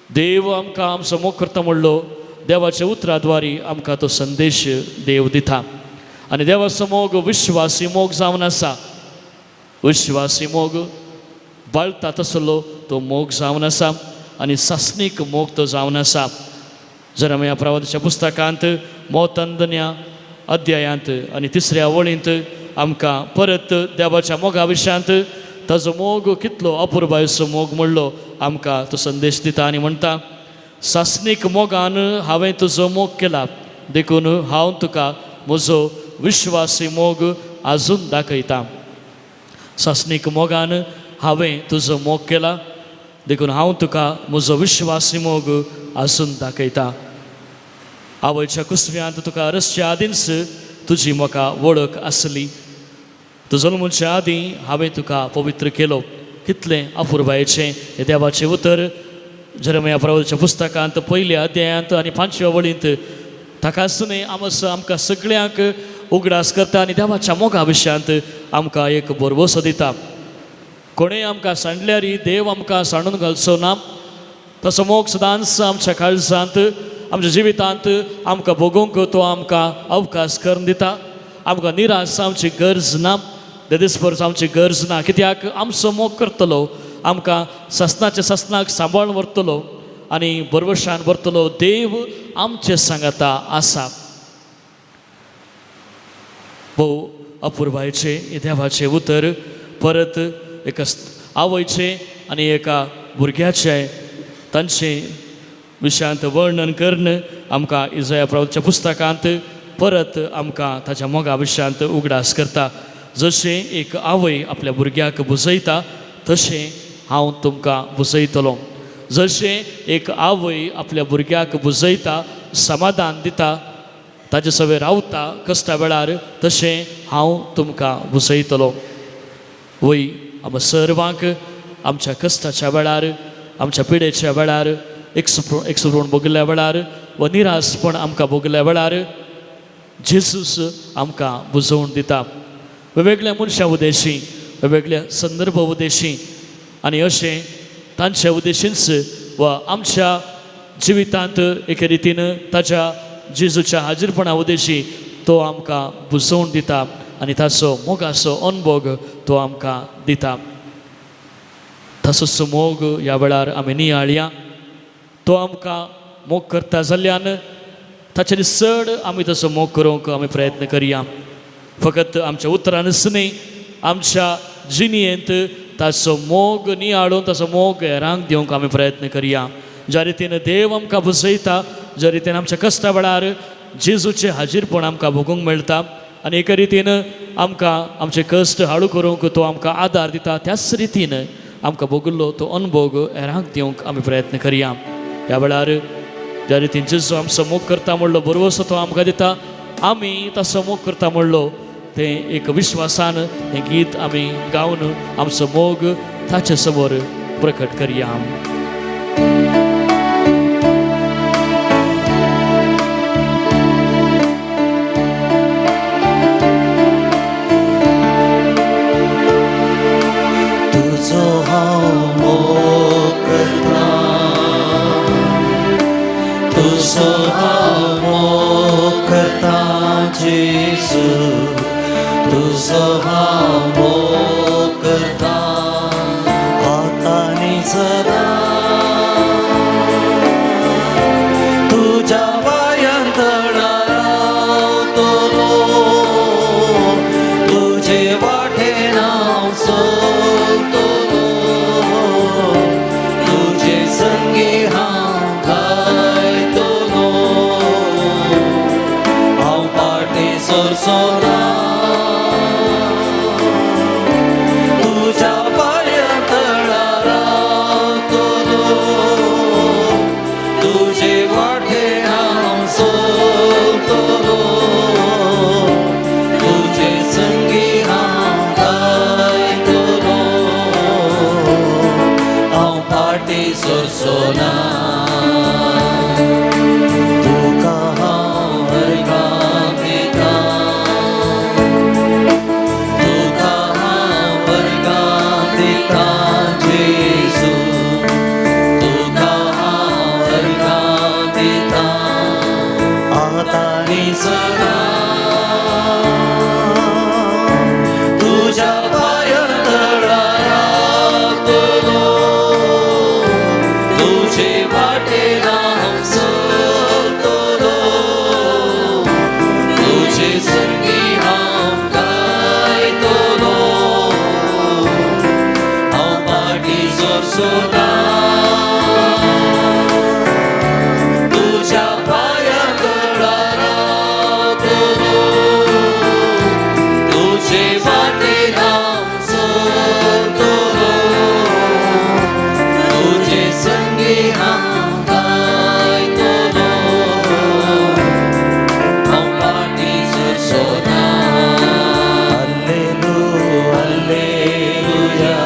S2: देव आमकां आमचो मोग करता म्हणलो देवाच्या उतराद्वारी आमकां तो संदेश देव दिता. आनी देवाचो मोग विश्वासी मोग जावन आसा. विश्वासी मोग बाळटा तसलो तो मोग जावन आसा आनी सासणीक मोग तो जावन आसा. जर आमी ह्या प्रवादाच्या पुस्तकांत मोतंदन्या अध्यायांत आनी 3ऱ्या वळींत आमकां परत देवाच्या मोगा विशयांत ताजो मोग कितलो अपुरबायेचो मोग म्हणलो आमकां तो संदेश दिता आनी म्हणटा, सासणीक मोगान हांवें तुजो मोग केला देखून हांव तुका म्हजो विश्वासी मोग आजून दाखयता. सासणीक मोगान हांवें तुजो मोग केला देखून हांव तुका म्हजो विश्वासी मोग आजून दाखयता. आवयच्या कुसव्यांत तुका रसच्या आदींच तुजी म्हाका वळख आसली, तूं जल्मच्या आदीं हांवें तुका पवित्र केलो. कितलें अपुरबायेचें हें देवाचें उतर जेरेमिया प्रवादाच्या पुस्तकांत 1ल्या अध्यायांत आनी 5व्या वळींत ताकाच न्हय आमकां सगळ्यांक उगडास करता आनी देवाच्या मोगा विशयांत आमकां एक भरवसो दिता. कोणें आमकां सांडल्यार देव आमकां सांडून घालचो ना. तसो मोग सदांच आमच्या काळजांत आमच्या जिवितांत आमकां भोगोवंक तो आमकां अवकाश करून दिता. आमकां निराश जावची गरज ना, देदिस्पर जावची गरज ना, कित्याक आमचो मोग करतलो, आमकां सासणाच्या सासणाक सांबाळून व्हरतलो आनी भरवशान व्हरतलो देव आमचे सांगाता आसा. भोव अपुरबायेचें देवाचें उतर परत एका आवयचें आनी एका भुरग्याचें तांचें विशयांत वर्णन करून आमकां इजाया प्रवादाच्या पुस्तकांत परत आमकां ताच्या मोगा विशयांत उगडास करता. जशें एक आवय आपल्या भुरग्याक बुजयता तशें हांव तुमकां बुजयतलो. जशें एक आवय आपल्या भुरग्याक बुजयता, समाधान दिता, ताजे सवें रावता कश्टा वेळार, तशें हांव तुमकां बुजयतलो. वय आमकां सर्वांक आमच्या कश्टाच्या वेळार, आमच्या पिडेच्या वेळार, एकसुपण भोगल्या वेळार वा निराशपण आमकां भोगल्या वेळार जेजूस आमकां बुजोवन दिता. वेगवेगळ्या मनशां उदेशी, वेगवेगळ्या संदर्भ उदेशी आनी अशें तांच्या उदेशींच वा आमच्या जिवितांत एके रितीन ताच्या जेजूच्या हाजीरपणा उदेशी तो आमकां बुजोवन दिता आनी ताचो मोगाचो अनभोग तो आमकां दिता. तसोच मोग ह्या वेळार आमी नियाळया. तो आमकां मोग करता जाल्ल्यान ताचेर चड आमी तसो मोग करूंक आमी प्रयत्न करया. फकत आमच्या उतरानच न्हय, आमच्या जिणेंत ताचो मोग नियाळून ताचो मोग हेरांक दिवंक आमी प्रयत्न करया. ज्या रितीन देव आमकां बुजयता, ज्या रितीन आमच्या कश्टा वेळार जेजूचें हाजीरपण आमकां भोगूंक मेळटा आनी एके रितीन आमकां आमचे कश्ट हाळू करूंक तो आमकां आदार दिता, त्याच रितीन आमकां भोगिल्लो तो अनभोग हेरांक दिवंक आमी प्रयत्न करया. ह्या वेळार ज्या रितीन जेजू आमचो मोग करता म्हणलो भरवसो तो आमकां दिता, आमी ताचो मोग करता म्हणलो तें एक विश्वासान हें गीत आमी गावन आमचो मोग ताचे समोर प्रकट करया.
S1: तुजो हांव मोग करता, तुजो हांव मोग करता जेजू, तुजो हांव मोग करता आतां आनी सदां. तुज्या पांयां तळा रावतलो, तुजे वाटेन हांव चलतलो, तुजे संगी हांव गायतलो, हांव फाटीं सरचो ना. तुज्या पांयां तळा रावतलो, तुजे वाटेन हांव चलतलो, तुजे संगी हांव गायतलो, हांव फाटीं सरचो ना. तुका हांव अर्गां दितां, तुका हांव अर्गां दितां जेजू, तुका हांव अर्गां दितां आतां आनी सदां. तुज्या पांयां तळा रावतलो, तुजे वाटेन हांव चलतलो, तुजे संगी हांव गायतलो, हांव फाटीं सरचो ना. तुज्या पांयां तळा रावतलो, तुजे वाटेन हांव चलतलो, तुजे संगी हांव गायतलो, हांव फाटीं सरचो ना. Alleluia, alleluia,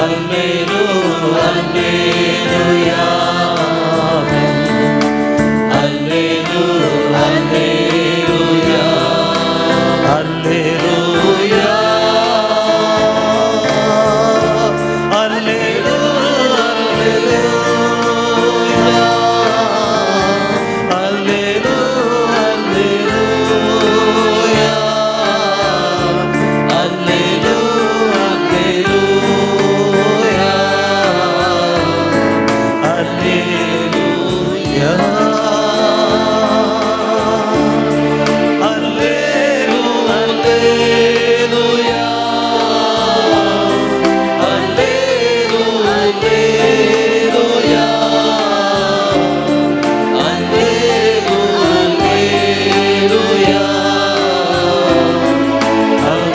S1: alleluia, alleluia, alleluia, alleluia, alleluia, alleluia, alleluia, alleluia, alleluia, alleluia, alleluia, alleluia, alleluia, alleluia,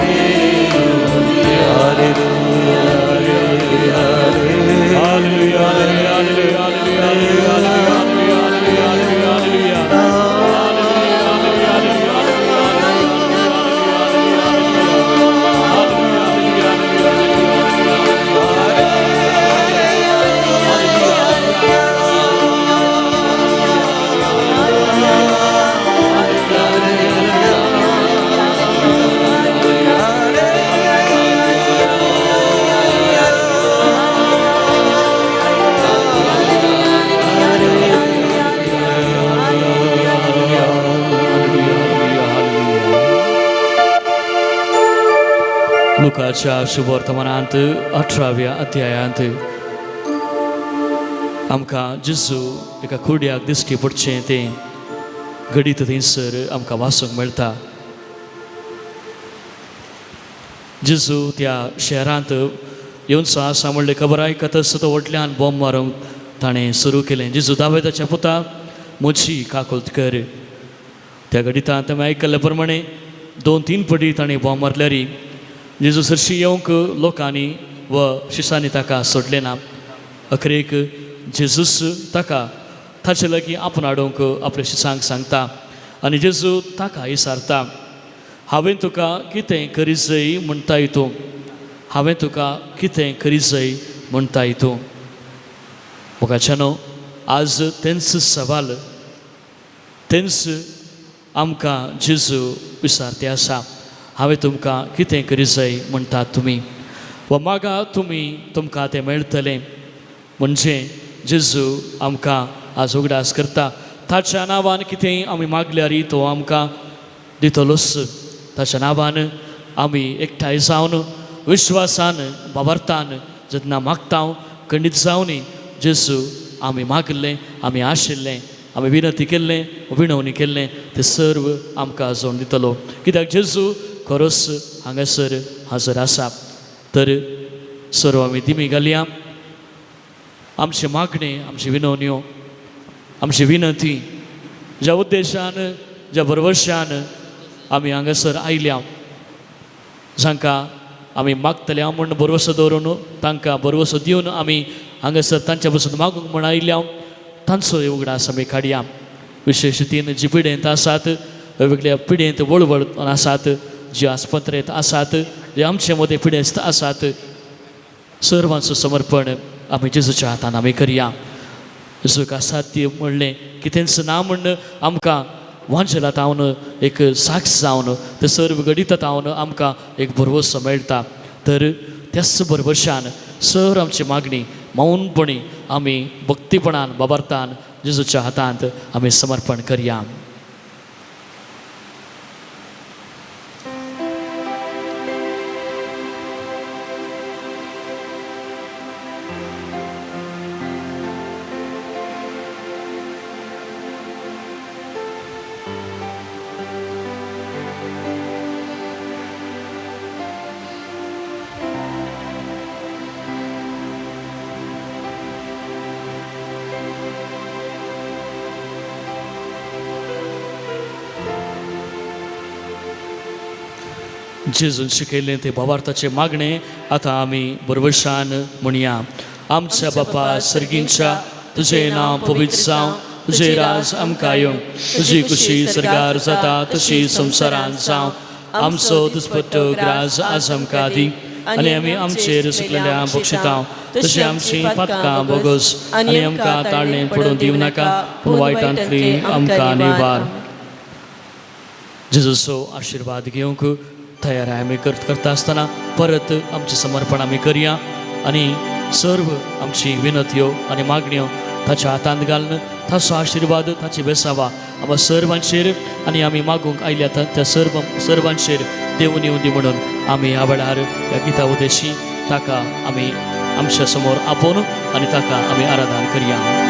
S1: alleluia,
S2: Hallelujah, hallelujah, hallelujah, hallelujah, hallelujah, hallelujah. लुकाच्या शुभवर्तमानांत 18व्या अध्यायांत आमकां जेजू एका कुड्याक दिश्टी पडचें तें घडीत थंयसर आमकां वाचूंक मेळटा. जेजू त्या शहरांत येवचो आसा म्हणलें खबर आयकतच तो व्हडल्यान बॉम्ब मारूंक ताणें सुरू केलें, जेजू दावेदाच्या पुता म्हजी काकुळट कर. त्या घडितांत आमी आयकल्ले प्रमाणे 2-3 पटी ताणें बॉम्ब मारल्यारी जेजू सरशी येवंक लोकांनी व शिसांनी ताका सोडलें ना. अखरेक जेजूस ताका ताचे लागीं आपूण हाडूंक आपल्या शिसांक सांगता आनी जेजू ताका विचारता, हांवें तुका कितें करी जाय म्हणटाय तूं, हांवें तुका कितें करी जाय म्हणटाय तूं. मोगाच्यानो, आज तेंच सवाल तेंच आमकां जेजू विचारते आसा, हांवें तुमकां कितें करी जाय म्हणटात तुमी, वा मागा तुमी तुमकां तें मेळटलें. म्हणजे जेजू आमकां आज उगडास करता, ताच्या नांवान कितेंय आमी मागल्यार तो आमकां दितलोच. ताच्या नांवान आमी एकठांय जावन विश्वासान बाबरतान जेन्ना मागता खंडीत जावनी जेजू आमी मागिल्लें, आमी आशिल्लें, आमी विनंती केल्लें, विणवणी केल्लें तें सर्व आमकां जोड दितलो, कित्याक जेजू खरोच हांगासर हाजर आसा. तर सर्व आमी दिमी घालया, आमचें मागणें, आमची विनवण्यो, आमची विनंती ज्या उद्देशान ज्या भरवशान आमी हांगासर आयल्या, जांकां आमी मागतले म्हूण भरवसो दवरून तांकां भरवसो दिवन आमी हांगासर तांच्या पसून मागूंक म्हूण आयल्या, तांचो उगडास आमी काडया. विशेश तीन जी पिडेंत आसात, वेगवेगळ्या पिडेंत वळवळ आसात, जी आस्पत्रेंत आसात, जे आमचे मदें पिडेस्त आसात, सर्वांचो समर्पण आमी जेजूच्या हातान आमी करया. जेजूक असाध्य म्हणलें कितेंच ना म्हण आमकां वांजेला तावन एक साक्ष जावन ते सर्व घडिता तावन आमकां एक भरवसो मेळटा. तर त्याच भरवशान सर आमची मागणी मौनपणी आमी भक्तीपणान बाबार्थान जेजूच्या हातांत आमी समर्पण करया. जेजून शिकयलें ते भावार्थाचें मागणें आतां आमी बरवशान म्हणया. आमच्या बापा सर्गींच्या, तुजें नांव पवित्र जावं, तुजें राज आमकां येवं, तुजी खुशी सर्गार जाता तशी संवसारांत जावं. आमचो दुस्पट्टो ग्रास आज आमकां दी आनी आमी आमचेर सुकलेल्या बक्षितां तशी आमची पातकां बोगस आनी आमकां ताळणें पडून दिवं नाका, पूण वायटांतली आमकां निवार. जेजूचो आशिर्वाद घेवंक तयार आमी करता आसतना परत आमचें समर्पण आमी करया आनी सर्व आमची विनंत्यो आनी मागण्यो ताच्या हातांत घालून ताचो आशिर्वाद ताची बेसावा आमकां सर्वांचेर आनी आमी मागूंक आयल्या त्या सर्वांचेर देवून येवं दी म्हणून आमी ह्या वेळार ह्या गिता उद्देशी ताका आमी आमच्या समोर आपोवन आनी ताका आमी आराधन करया.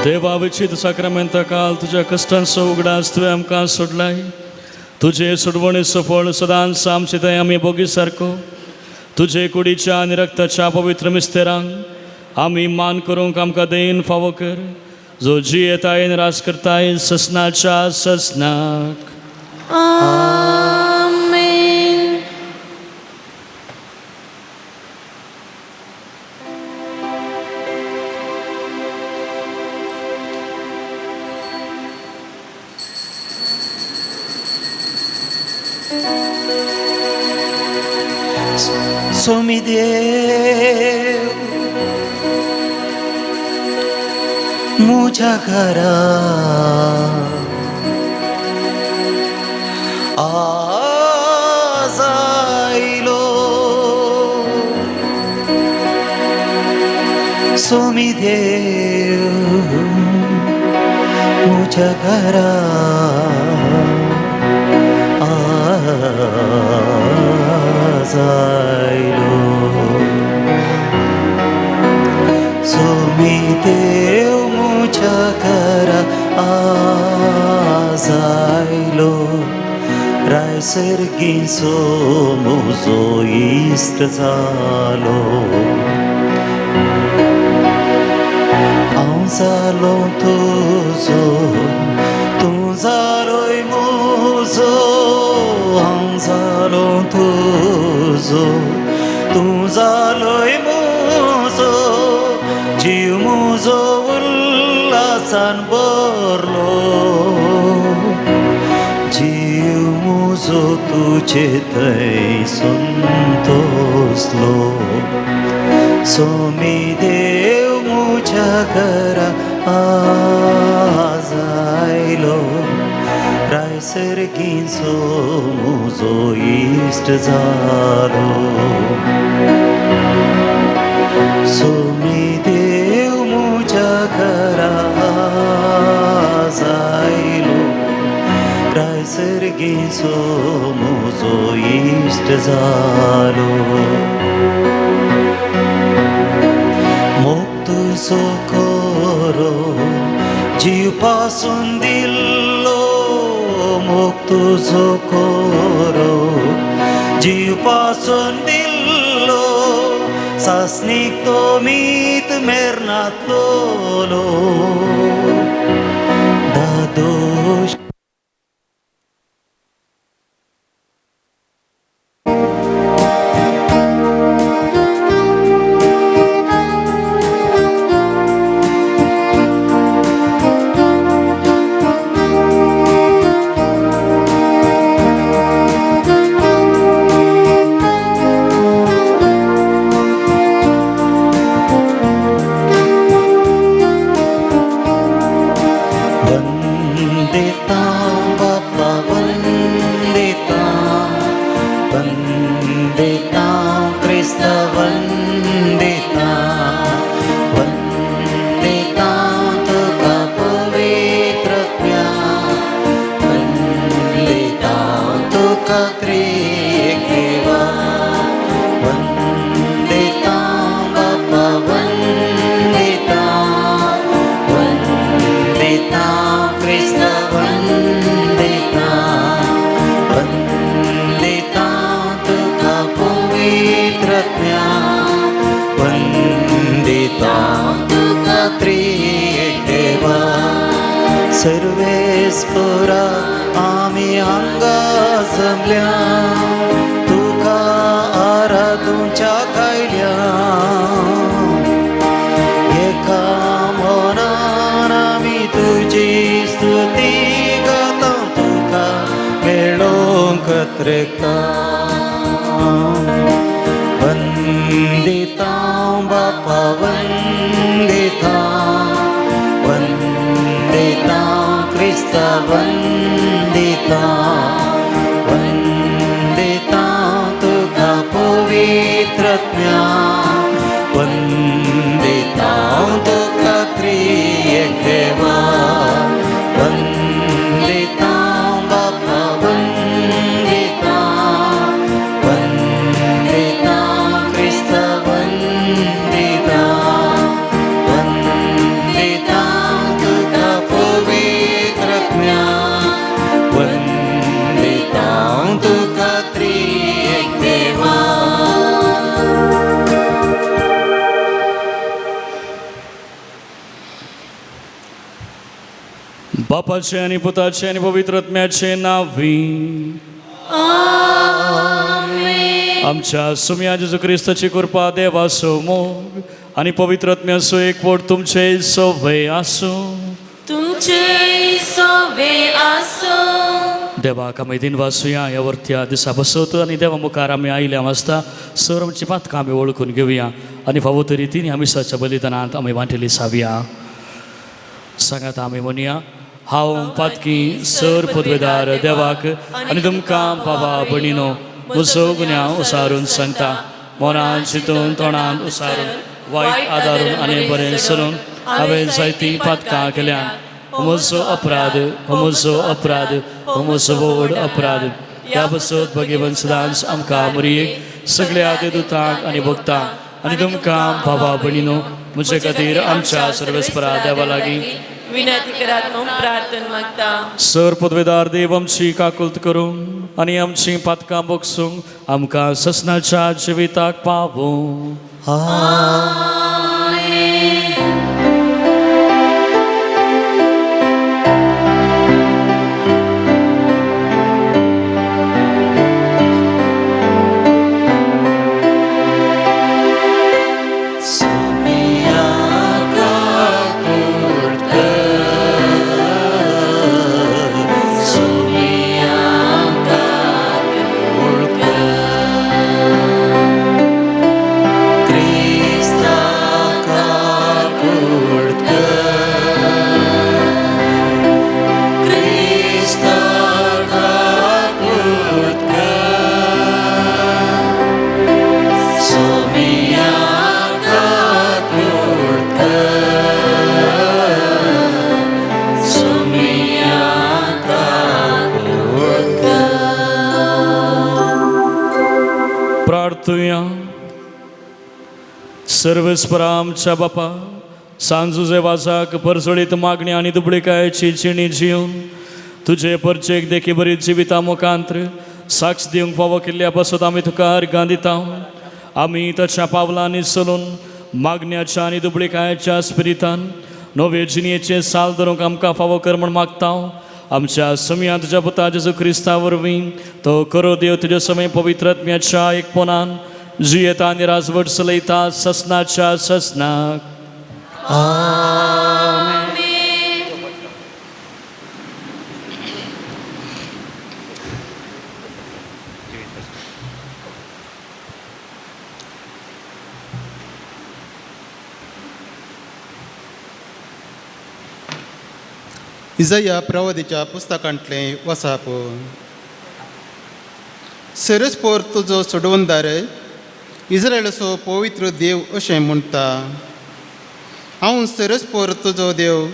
S2: देवा विचित साक्रामेंता काल तुज्या कश्टांचो उगडास तुवें आमकां सोडलाय. तुजे सोडवणेचो फळ सदांच आमचे थंय आमी भोगी सारको तुजे कुडीच्या आनी रक्ताच्या पवित्र मिस्तेरांक आमी मान करूंक आमकां देन फावो कर, जो जियेतायन राज करताय ससनाच्या ससनाक.
S4: आमेन.
S3: सोमी देव मुझ्या घरा आज आयलो. सोमी देव मुझ्या घरा आज आयलो. सोमी देव मुझ्या घरा आज आयलो. रायसर्गींचो म्हजो इश्ट जालो. हांव जालो तुजो, तूं जालोय म्हजो. हांव जालो तुजो, तूं जालोय म्हजो. जीव म्हजो उल्हासान भरलो. जीव म्हजो तुजे थंय संतोसलो. सोमी देव म्हज्या घरा आज आयलो. रायसर्गींचो म्हजो इश्ट जालो. सोमी देव म्हज्या घरा आज आयलो. रायसर्गींचो म्हजो इश्ट जालो. मोग तुजो खरो जीव पासून दिल्लो. मोग तुजो खरो जीव पासून दिल्लो. सासणीक तो मीत मेरनातलो. दादोश वंदिता बाप्पा वंदिता, वंदिता क्रिस्त वंदिता. वंदिता तुका पवित्र वंदिता तुका त्रिएक देवा. वंदिता बाप्पा वंदिता, वंदिता क्रिस्त वंदिता. वंदिता तुका पवित्र वंदिता तुका त्रिएक देवा. सर्वेस्पुरा आमी हांगा जमल्या तुका आराधूच्या कायल्या. एका मनान आमी तुजी स्तुती गाता तुका मेळोवंक त्रेकता. वंदिता बाप्पा वंदिता, वंदिता क्रिस्त वंदिता. वंदिता तुका पवित्र वंदिता तुका त्रिएक देवा. वंदिता बाप्पा वंदिता, वंदिता क्रिस्त वंदिता.
S2: बापाचे आनी पुताचे आनी पवित्र आत्म्याचे नांवी. आमच्या सुम्या जेजू क्रिस्ताची कृपा, देवाचो मोग आनी पवित्र आत्म्याचो एकवट तुमचे सवय आसूं.
S4: तुमचे सोवे आसूं.
S2: देवाक आमी दिन वाचुया. ह्या वरत्या दिसा बसत आनी देवा मुखार आमी आयिल्ले आसता सर आमची पातकां आमी वळखून घेवया आनी फावो तरी रितीन आमी मिसाच्या बलिदानांत आमी वांटेली सावया. सांगात आमी म्हणया, हांव पातकी सर पदवेदार देवाक आनी तुमकां बाबा भणिनो म्हजो गुन्यांव उसारून सांगता. मनान चिंतून, तोंडान उसारून, वायट आदारून आनी बरें सरून हांवें जायतीं पातकां केल्यान. हो म्हजो अपराध, हो म्हजो अपराध, हो म्हजो व्हड अपराध. ह्या बसत भगेवन सदांच आमकां मरियेक, सगळ्या देवदूतांक आनी भक्तांक आनी तुमकां बाबा भणिनो म्हजे खातीर आमच्या सर्वेस्परा देवा लागीं
S4: विनंती करात म्हूण प्रार्थना मागता.
S2: सर पदवेदार देव आमची काकुल्त करूंक आनी आमची पातकां बगसूंक आमकां ससनाच्या जिविताक पावूं. प्रार्थुया. सर्वेस्परा आमच्या बापा, सांजुजे वाजाक परजळीत मागणी आनी दुबळीकायेची जिणी जिवन तुजे परचेक देखी बरी जिविता मुखांत्र साक्ष दिवंक फावो केल्ल्या पासत आमी तुका अर्गां दिता. आमी ताच्या पावलांनी चलून मागण्याच्या आनी दुबळीकायेच्या स्पिरितान नवे जिणयेचे साल धरूंक आमकां फावो कर म्हूण मागता. आमच्या समया तुज्या पुता जेजू क्रिस्ता वरवीं, तो करो देव तुज्या समय पवित्र आत्म्याच्या एकपणान जियेता आनी राजवट चलयता ससनाच्या ससनाक.
S5: इजया प्रवादीच्या पुस्तकांतलें वसाप. सेरेस्पोर तुजो सोडवणदार, इस्रायलाचो पवित्र देव अशें म्हणटा, हांव सेरेस्पोर तुजो देव,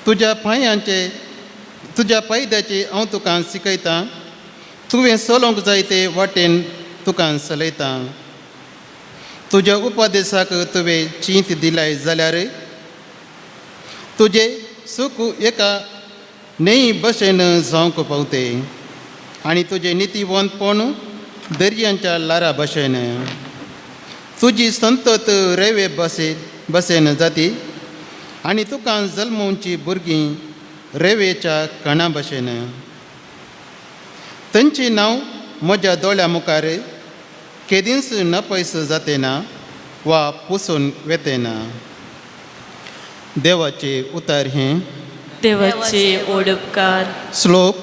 S5: तुज्या पांयांचे तुज्या पायद्याचे हांव तुका शिकयतां, तुवें चलोवंक जाय ते वाटेन तुका चलयतां. तुज्या उपदेसाक तुवें चींत दिलाय जाल्यार तुजें सुख एका न्हंय भशेन जावंक पावते आनी तुजें नितीवंतपण दर्यांच्या ल्हारां भशेन. तुजी संतत रेवे बसेन जाती आनी तुका जल्मोवची भुरगीं रेवेच्या कणा भशेन. तांचें नांव म्हज्या दोळ्या मुखार केदींच नपयस जाते ना वा पुसून वेते ना. देवाचे उतर हें.
S4: देवाचे ओडपकार.
S5: श्लोक.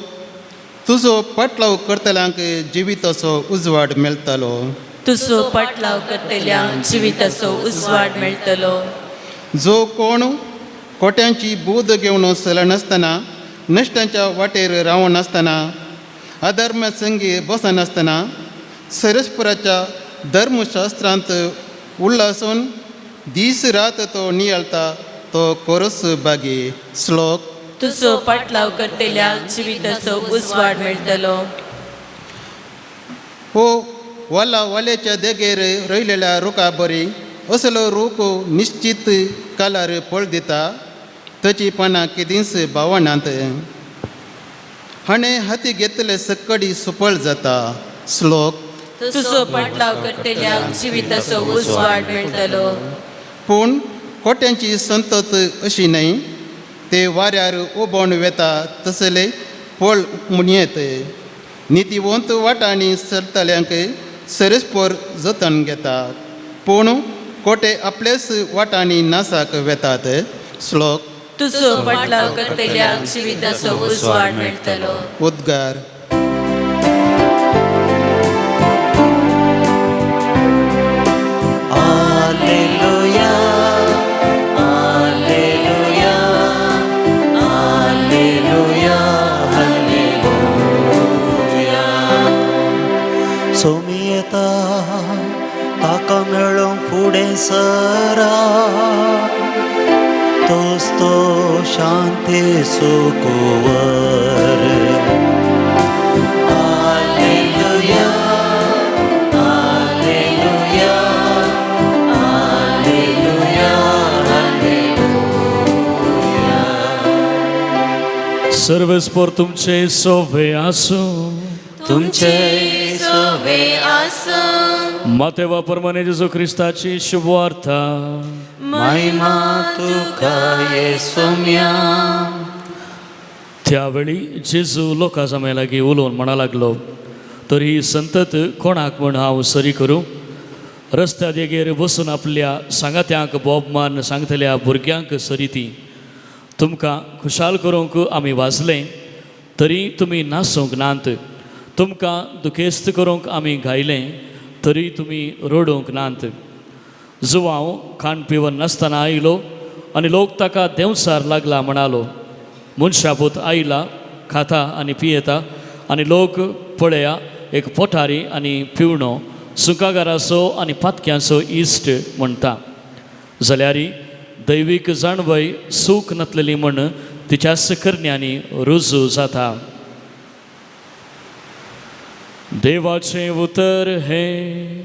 S5: तुजो पाटलाव करतल्यांक जिविताचो उजवाड मेळटलो.
S4: तुजो पाटलाव करतल्या जिविताचो उजवाड मेळटलो.
S5: जो कोण कोट्यांची बूद घेवन चलनासतना, नश्टांच्या वाटेर रावनासतना, अधर्म संगी बसनासतना, सरस्पराच्या धर्मशास्त्रांत उल्लासून दीस रात तो नियाळता तो कोरस बागी. श्लोक.
S4: तुजो पाटलाव करतल्या जिविताचो उजवाड मेळटलो.
S5: हो वाला वाल्याच्या देगेर रोयलेल्या रुखा बरी, असलो रूख निश्चित कालार फळ दिता, ताची पानां केदींच बावनात. हाणें हाती घेतले सकडी सुफळ जाता. श्लोक.
S4: तुजो पाटलाव करतल्या जिविताचो उजवाड मेळटलो.
S5: पूण कोट्यांची संतत अशी न्हय, ते वाऱ्यार उबोवन वेता तसले पळ म्हणयेत. नितीवंत वाटांनी चलतल्यांक सरस्पोर जतन घेता, पूण कोटे आपलेच वाटांनी नासाक वेतात. श्लोक.
S4: तुजो फाटलाव करतल्याक जिविताचो उजवाड मेळटलो.
S5: उद्गार.
S3: Alleluia, alleluia, alleluia, alleluia. Somi येता ताका मेळोवंक फुडें सरा, तोच तो शांती कुंवर. Alleluia, alleluia, alleluia, alleluia.
S2: सर्वेस्पोर तुमचे सोवे आसूं.
S3: तुमचे
S4: सोवे आसूं.
S2: मातेवा परमाने जेजू क्रिस्ताची शुभवार्ता.
S3: महिमा तुका ये सोम्या.
S2: त्यावेळी जेजू लोकां जमे लागीं उलोवन म्हणा लागलो, तर ही संतत कोणाक म्हण हांव सरी करूं? रस्त्या देगेर बसून आपल्या सांगात्यांक बोब मारून सांगतल्या भुरग्यांक सरी ती. तुमकां खुशाल करूंक आमी वाजलें तरी तुमी नासूंक नात, तुमकां दुखेस्त करूंक आमी गायलें तरी तुमी रडूंक नात. जुवांव खाण पिवन नासतना आयलो आनी लोक ताका देंवचार लागला म्हणालो. मनशापूत आयला, खाता आनी पियेता आनी लोक पळया एक पोटारी आनी पिवणो, सुंकागाराचो आनी पातक्यांचो इश्ट म्हणटा. जाल्यार दैवीक जाणवय सूख नातलेली म्हण तिच्याच करण्यांनी रुजू जाता. देवाचें उतर हें.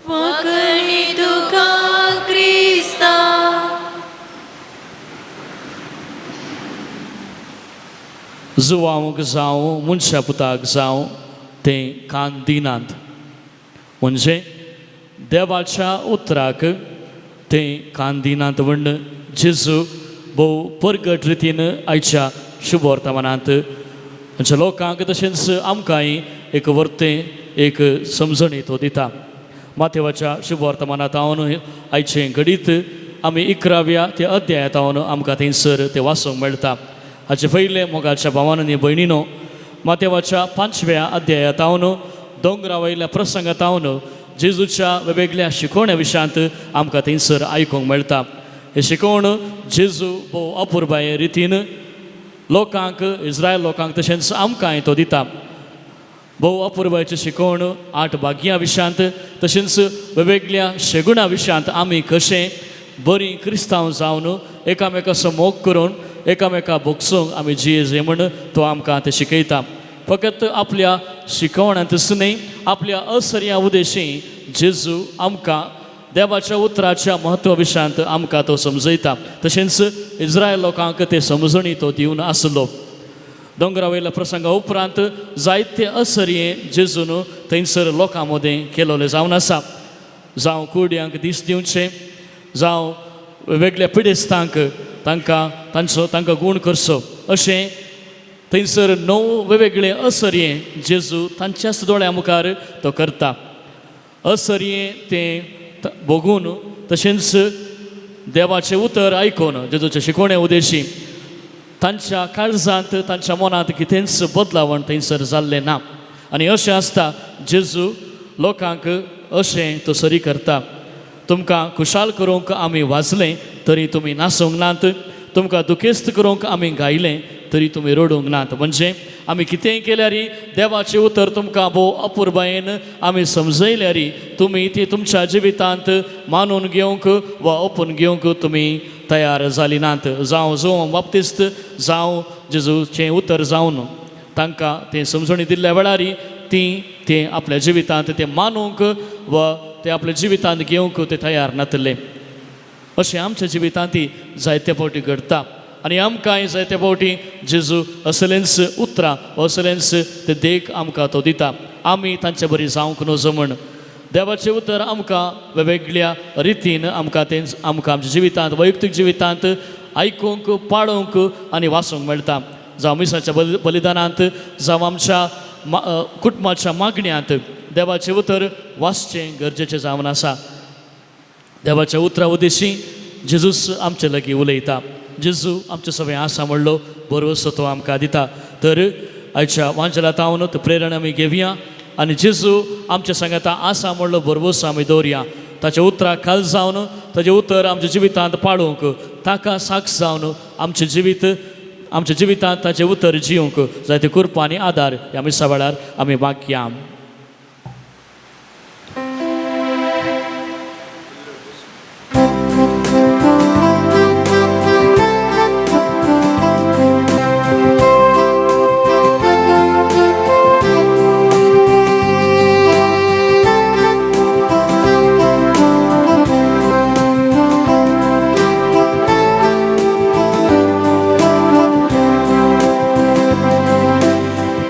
S4: वाकणी तुका क्रिस्ता.
S2: जुवांक जावं मनशा पुताक जावं तें कान दिनात, म्हणजे देवाच्या उतराक तें कान दिनात म्हण जेजू भोव परगट रितीन आयच्या शुभ वर्तमानांत आमच्या लोकांक तशेंच आमकांय एक वर्तें एक समजणी तो दिता. माथेवाच्या शुभ वर्तमानांत हांव आयचें घडीत आमी 11व्या त्या अध्यायांत हांव आमकां थंयसर तें वाचूंक मेळटा. हाचे पयलें मोगाच्या भावान आनी भयणीनो, माथेवाच्या 5व्या अध्यायांत हांव दोंगरा वयल्या प्रसंगात हांव जेजूच्या वेगवेगळ्या शिकवण्या विशयांत आमकां थंयसर आयकूंक मेळटा. हें शिकवण जेजू भोव अपुरबाये रितीन लोकांक, इस्रायल लोकांक तशेंच आमकांय तो दिता. भोव अपुरबायेची शिकवण 8 भाग्यां विशयांत तशेंच वेगवेगळ्या शेगुणा विशयांत आमी कशें बरीं क्रिस्तांव जावन एकामेकाचो मोग करून एकामेका भोगसूंक आमी जिये म्हण तो आमकां तें शिकयता. फकत आपल्या शिकवणांतच न्हय, आपल्या असर्या उदेशी जेजू आमकां देवाच्या उतराच्या म्हत्व विशयांत आमकां तो समजयता. तशेंच इस्रायल लोकांक ते समजणी तो दिवन आसलो. दोंगरा वयल्या प्रसंगा उपरांत जायते असर्ये जेजून थंयसर लोकां मदें केलोले जावन आसा. जावं कुड्यांक दीस दिवचे, जावं वेगळ्या पिडेस्तांक तांकां तांचो तांकां गूण करचो, अशें थंयसर 9 वेगवेगळे असर्ये जेजू तांच्याच दोळ्या मुखार तो करता. असर्ये तें भोगून तशेंच देवाचें उतर आयकून जेजूचे शिकवणे उदेशी तांच्या काळजांत तांच्या मनांत कितेंच बदलावण थंयसर जाल्लें ना. आनी अशें आसता जेजू लोकांक अशें तो सरी करता. तुमकां खुशाल करूंक आमी वाजलें तरी तुमी नासूंक नात, तुमकां दुखेस्त करूंक आमी गायलें तरी तुमी रडूंक नात. म्हणजे आमी कितेंय केल्यार देवाचें उतर तुमकां भोव अपुरबायेन आमी समजयल्यार तुमी ती तुमच्या जिवितांत मानून घेवंक वा ओपून घेवंक तुमी तयार जाली नात. जावं जुवांव बाप्तिस्त जावं जेजूचें उतर जावन तांकां तें समजणी दिल्ल्या वेळार ती तें आपल्या जिवितांत तें मानूंक वा तें आपल्या जिवितांत घेवंक ते तयार नातले. अशें आमच्या जिवितांत जायते फावटी घडटा आनी आमकांय जायते फावटी जेजू असलेंच उतरां असलेंच ते देख आमकां तो दिता. आमी तांचे बरी जावंक नजो म्हण देवाचें उतर आमकां वेगवेगळ्या रितीन आमकां तें आमकां आमच्या जिवितांत वैयक्तीक जिवितांत आयकूंक, पाळूंक आनी वाचूंक मेळटा. जावं मिसाच्या बलिदानांत, जावं आमच्या कुटुंबाच्या मागण्यांत देवाचें उतर वाचचें गरजेचें जावन आसा. देवाच्या उतरा उदेशी जेजूस आमचे लागीं उलयता. जेजू आमचे सगळें आसा म्हणलो भरवसो तो आमकां दिता. तर आयच्या वांजला तावन प्रेरणा आमी घेवया आनी जेजू आमच्या सांगाता आसा म्हणलो भरवसो आमी दवरया. ताच्या उतराक खाल जावन ताचें उतर आमच्या जिवितांत पाळूंक, ताका साक्ष जावन आमचें जिवीत, आमच्या जिवितांत ताचें उतर जिवंक जायते कृपा आनी आदार ह्या मिसा वेळार आमी मागया.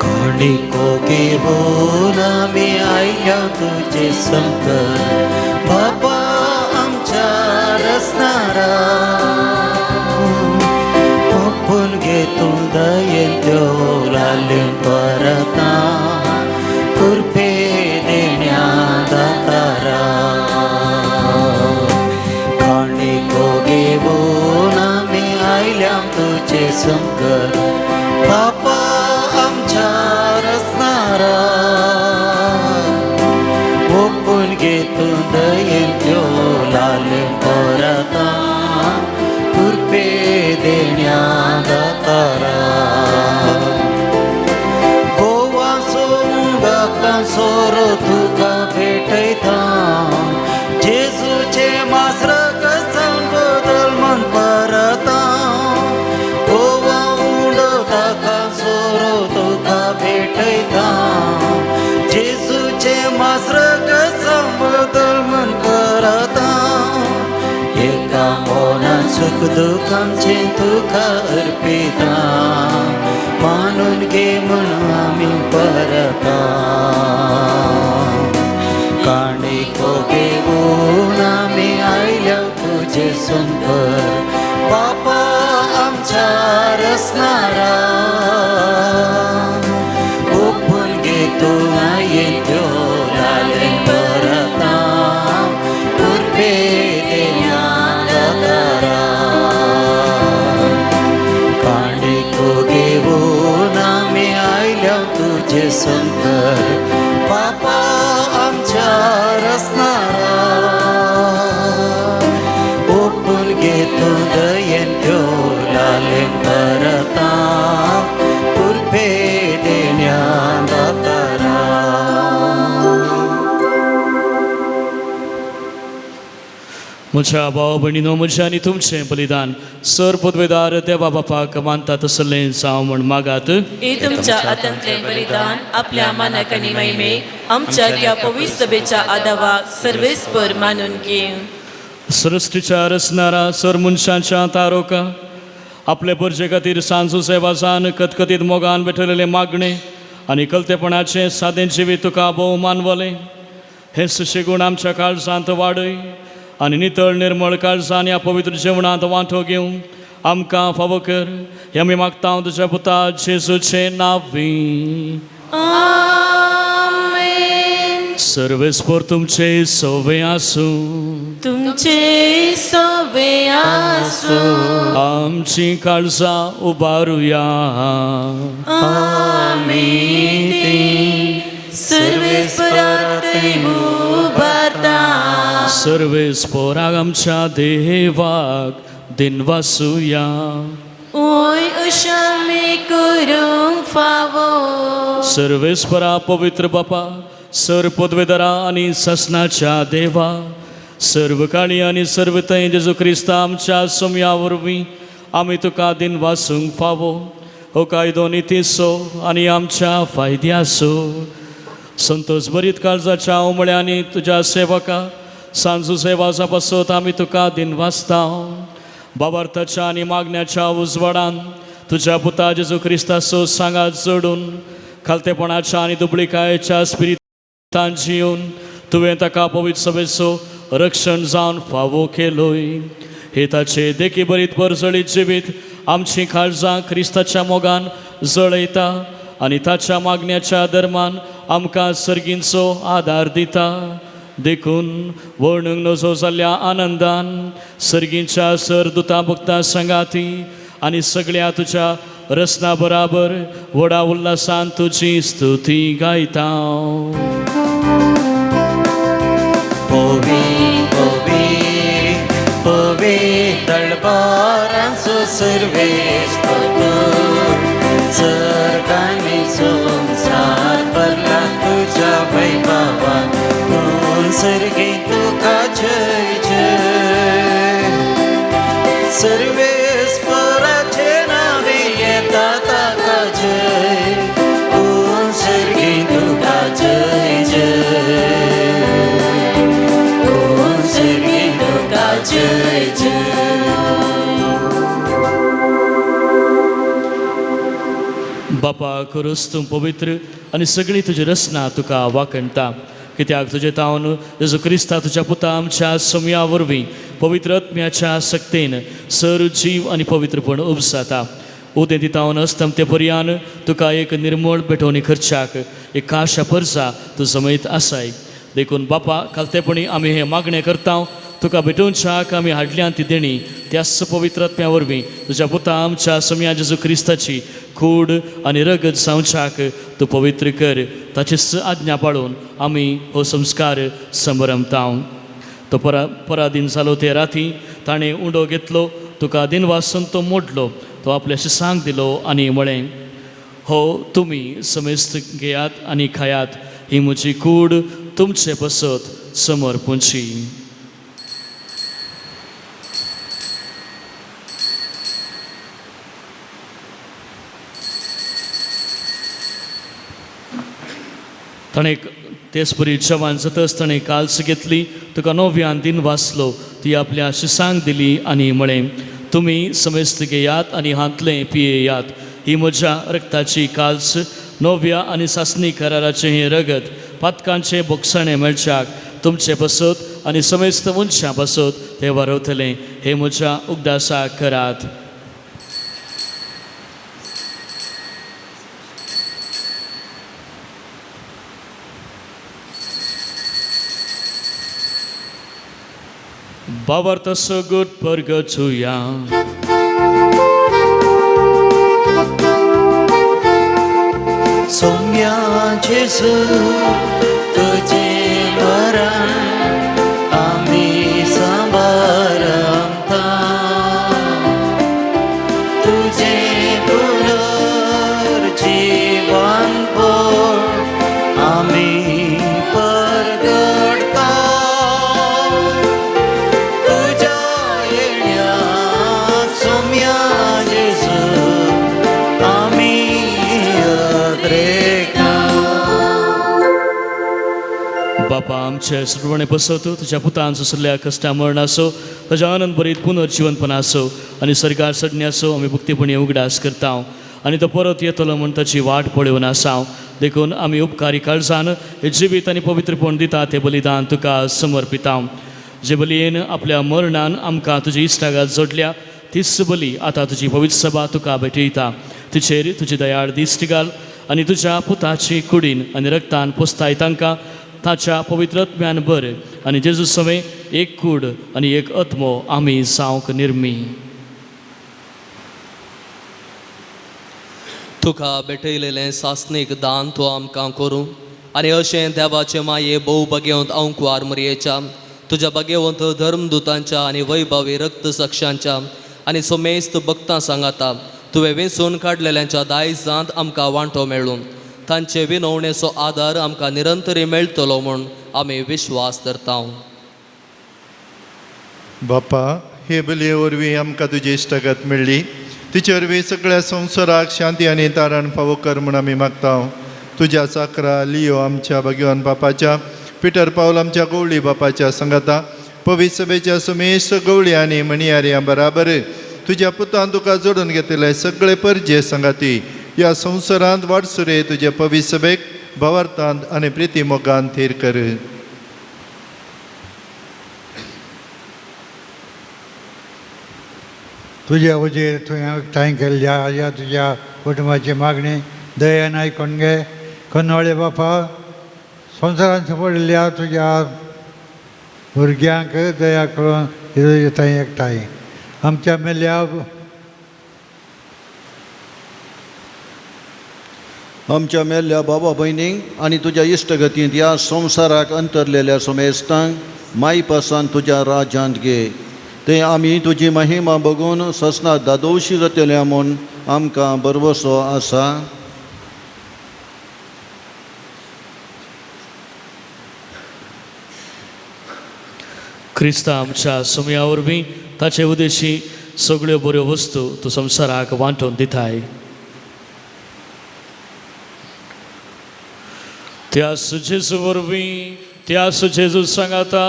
S3: काणिको घेऊन आमी आयल्या तुजे संकर बाबा आमच्या रसनारा, ओपून घे तूं दयेन त्यो लाल्यून परता कृपे देण्या दातारा. काणिको घेऊन आमी आयल्या तुजे संकर बाबा आमच्या रसनारा, ओपून घे तूं दयेन त्यो लाल्यून परता कृपे देण्या दातारा. गोवा सोंगाका सोरो तुका भेटयता, जेजूचे मास्र कसन बदल मन परता. गोवा उडोताका सोरो तुका भेटयता, जेजूचे मास्र कसन बदल मन परता. एका मनान सुख दुखांचे तुका अर्पिता, मानून घे म्हूण आमी परता. काणिको घेऊन आमी आयल्या तुजे संकर बापा आमच्या रसनारा, ओपून घे तूं आयेन त्यो लालेन परता कृपे देण्या दातारा. काणिको घेऊन आमी आयल्या तुजे संकर बापा आमच्या रसनारा, ओपून घे तूं दयेन त्यो लालेन परता कृपे देण्या दातारा.
S2: म्हज्या भाव भयणीनो, म्हजें आनी तुमचें बलिदान सर पदवेदार देवा बापाक मानता तसलें जावं म्हण मागात.
S4: हे तुमच्या हातांतलें बलिदान आपल्या मानाक आनी महिमेक आमच्या ह्या पवित्र सभेच्या आदावाक सर्वेस्पर मानून घेवं.
S2: सृश्टीच्या रचणारा सर मनशांच्या तारोका आपले परजे खातीर सांजू सेवासान कतकतीत मोगान भेटलेलें मागणें आनी कलतेपणाचें सादें जिवीत तुका भोव मानवलें. हें सुशेगूण आमच्या काळजांत वाडय आनी नितळ निर्मळ काळजान ह्या पवित्र जेवणांत वांटो घेवन आमकां फावो कर. हें आमी मागता तुज्या पुता जेजूचें नांवी.
S4: आमेन.
S2: सर्वेस्पर तुमचे सवे आसूं.
S4: तुमचे सवे आसूं.
S2: आमची काळजां उबारुया.
S4: आमी ती सर्वेस्परात उबारता.
S2: सर्वेस्पराक आमच्या देवाक दिनवासुया.
S4: ओय अशामे करूंक फावो.
S2: सर्वेस्परा पवित्र बापा, सर पदवेदरा आनी ससनाच्या देवा, सर्व काळी आनी सर्व थंय जेजू क्रिस्ता आमच्या सोम्या वरवीं आमी तुका दिनवासूंक फावो. हो कायदो नितीचो आनी आमच्या फायद्याचो. संतोष भरीत काळजाच्या उमळ्यांनी तुज्या सेवका सांजू सेवाचा पासत आमी तुका दिनवासता. बाबार्थाच्या आनी मागण्याच्या उजवाडान तुज्या पुता जेजू क्रिस्ताचो सांगात जोडून खालतेपणाच्या आनी दुबळिकायेच्या स्पिरितान जिवन तुवें ताका पवित्र सभेचो रक्षण जावन फावो केलोय. हे ताचे देखी बरीत परजळीत जिवीत आमची काळजां क्रिस्ताच्या मोगान जळयता आनी ताच्या मागण्याच्या धर्मान आमकां सर्गींचो आदार दिता. देखून वर्णूंक नजो जाल्ल्या आनंदान सर्गींच्या सरदुता भक्ता संगाती आनी सगळ्या तुज्या रसना बराबर व्हडा उल्हासान तुजी स्तुती गायता.
S3: पवी पवी पवी तळपारांचो सर्वेस्पर तूं, सर्गांनी संवसार भरला तुज्या वैभवान, तूं सर्गी तुका जय जय. सर्वेस्पराचे नांवे येता ताका जय, तूं सर्गी तुका जय जय, तूं सर्गी तुका जय जय.
S2: बापा खरोच तूं पवित्र आनी सगळी तुजी रचना तुका वाखणटा, कित्याक तुजे तावन जेजू क्रिस्ता तुज्या पुता आमच्या समया वरवीं पवित्र आत्म्याच्या सक्तेन सर जीव आनी पवित्रपण उपजाता. उदें दितावन अस्तमते पर्यान तुका एक निर्मळ पेटोवणी खर्चाक एक काशा परसा तूं जमयत आसाय. देखून बापा खालतेपणी आमी हें मागणें करता, तुका भेटोवच्याक आमी हाडल्या ती देणी त्याच पवित्र आत्म्या वरवीं तुज्या पुता आमच्या समया जेजू क्रिस्ताची कूड आनी रगत जावच्याक तूं पवित्र कर. ताचीच आज्ञा पाळून आमी हो संस्कार समरमता. तो पराधीन जालो ते राती ताणें उंडो घेतलो, तुका दिनवासून तो मोडलो, तो आपल्या शिसांक दिलो आनी म्हळें, हो तुमी समेस्त घेयात आनी खायात, ही म्हजी कूड तुमचे पसत समर्पूंची. ताणें तेच परी जेवण जातच ताणें काल्स घेतली, तुका नव्यान दिन वाचलो, ती आपल्या शिसांक दिली आनी म्हळें, तुमी समेस्त घेयात आनी हांतलें पियेयात, ही म्हज्या रक्ताची काल्स, नव्या आनी सासणी कराराचें हें रगत पातकांचें बोगसणें मेळच्याक तुमचे पसत आनी समेस्त मनशां पसत तें वारवतलें. हें म्हज्या उगडासाक करात. बाबर तसो गुट परगचुया.
S3: सोम्या जेजू तुझे मरण आमी सांबारता, तुझे पुनर्जीवन पोड आमी परगडता, तुझ्या येण्या सोम्या जेजू आमी अद्रेका.
S2: बापा आमचे सुटवणे पसत तुज्या पुतान सोसल्या कश्टा मरणाचो ताज्या आनंद भरीत पुनर्जिवनपणाचो आनी सरकार सडण्याचो आमी भक्तीपणी उगडास करता आनी तो परत येतलो म्हूण ताची वाट पळोवन आसा. देखून आमी उपकारी काळजान हे जिवीत आनी पवित्रपण दिता तें बलिदान तुका समर्पिता. जे बलयेन आपल्या मरणान आमकां तुजी इश्टागात जोडल्या तीच बली आतां तुजी पवित्र सभा तुका भेटयता. तिचेर तुजी दयाळ दिश्ट घाल आनी तुज्या पुताची कुडीन आनी रक्तान पोसताय तांकां ताच्या पवित्र आत्म्यान बर आनी जेजू समें एक कूड आनी एक आत्मो आमी जावंक निर्मी.
S1: तुका भेटयलेलें सासणीक दान तूं आमकां करूं आनी अशें देवाचे माये भोव बगेवंत अंकुवार मरयेच्या तुज्या बगेवंत धर्मदुतांच्या आनी वैभवी रक्तसक्षांच्या आनी सोमेस्त भक्तां सांगाता तुवें वेंचून काडलेल्यांच्या दायजांत आमकां वांटो मेळूं, तांचे विनवणेचो आदार आमकां निरंतरी मेळटलो म्हूण आमी विश्वास धरता.
S6: बापा हे बलये वरवीं आमकां तुजी इश्टागत मेळ्ळी, तिचे वरवीं सगळ्या संवसाराक शांती आनी तारण फावो कर म्हूण आमी मागता. तुज्या चाकरा लियो आमच्या भगवान बापाच्या, पिटर पावल आमच्या गवळी बापाच्या संगाता, पवित्र सभेच्या सुमेश गवळी आनी मणियार्यां बराबर तुज्या पुतान तुका जोडून घेतिल्ले सगळे परजे संगाती ह्या संवसारांत वाटसुरे तुज्या पवित्र सभेक भावार्थांत आनी प्रिती मोगान थीर कर.
S7: तुज्या हुजीर तुवें एकठांय केल्ल्या ह्या तुज्या कुटुंबाची मागणी दयेन आयकून घे. कन्नोळे बापा, संवसारांत पडिल्ल्या तुज्या भुरग्यांक दया करून तुजे थंय एकठांय आमच्या मेल्या
S8: आमच्या मेल्ल्या बाबा भयणींक आनी तुज्या इश्टगतींत ह्या संवसाराक अंतरलेल्या समेस्तांक मायपासान तुज्या राज्यांत घे. ते आमी तुजी महिमा बघून ससना दादोशी जातल्या म्हूण आमकां भरवसो आसा.
S2: क्रिस्ता आमच्या सुमया वरवीं ताचे उदेशी सगळ्यो बऱ्यो वस्तू तूं संवसाराक वांटून दिताय. त्यास जेजू वरवीं, त्यास जेजू सांगाता,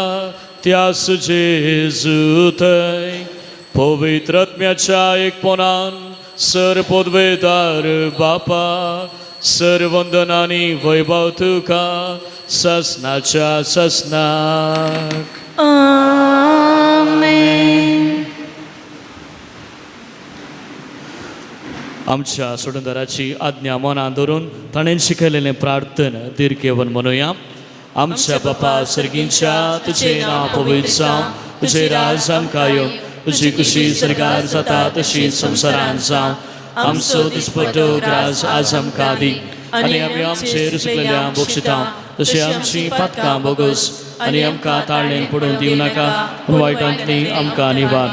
S2: त्यास जेजू थंय पवित्र आत्म्याच्या एकपणान सर पदवेदार बापा, सर वंदनानी वैभव तुका ससनाच्या ससनाक.
S4: आमेन.
S2: आमच्या सोडंदाराची आज्ञा मनान धरून ताणें शिकयलेलें प्रार्थन दीर्घेवन म्हणुया. आमच्या बापा सर्गींच्या, तुजें नांव पवित्र जावं, तुजें राज आमकां येवं, तुजी खुशी सर्गार जाता तशी संवसारांत जावं. आमचो दिसपट्टो ग्रास आज आमकां दी आनी आमी आमचेर चुकलेल्या बक्षिता तशी आमची पातकां बोगस आनी आमकां ताळणें पडून दिवं नाका, पूण वायटांतली आमकां निवार.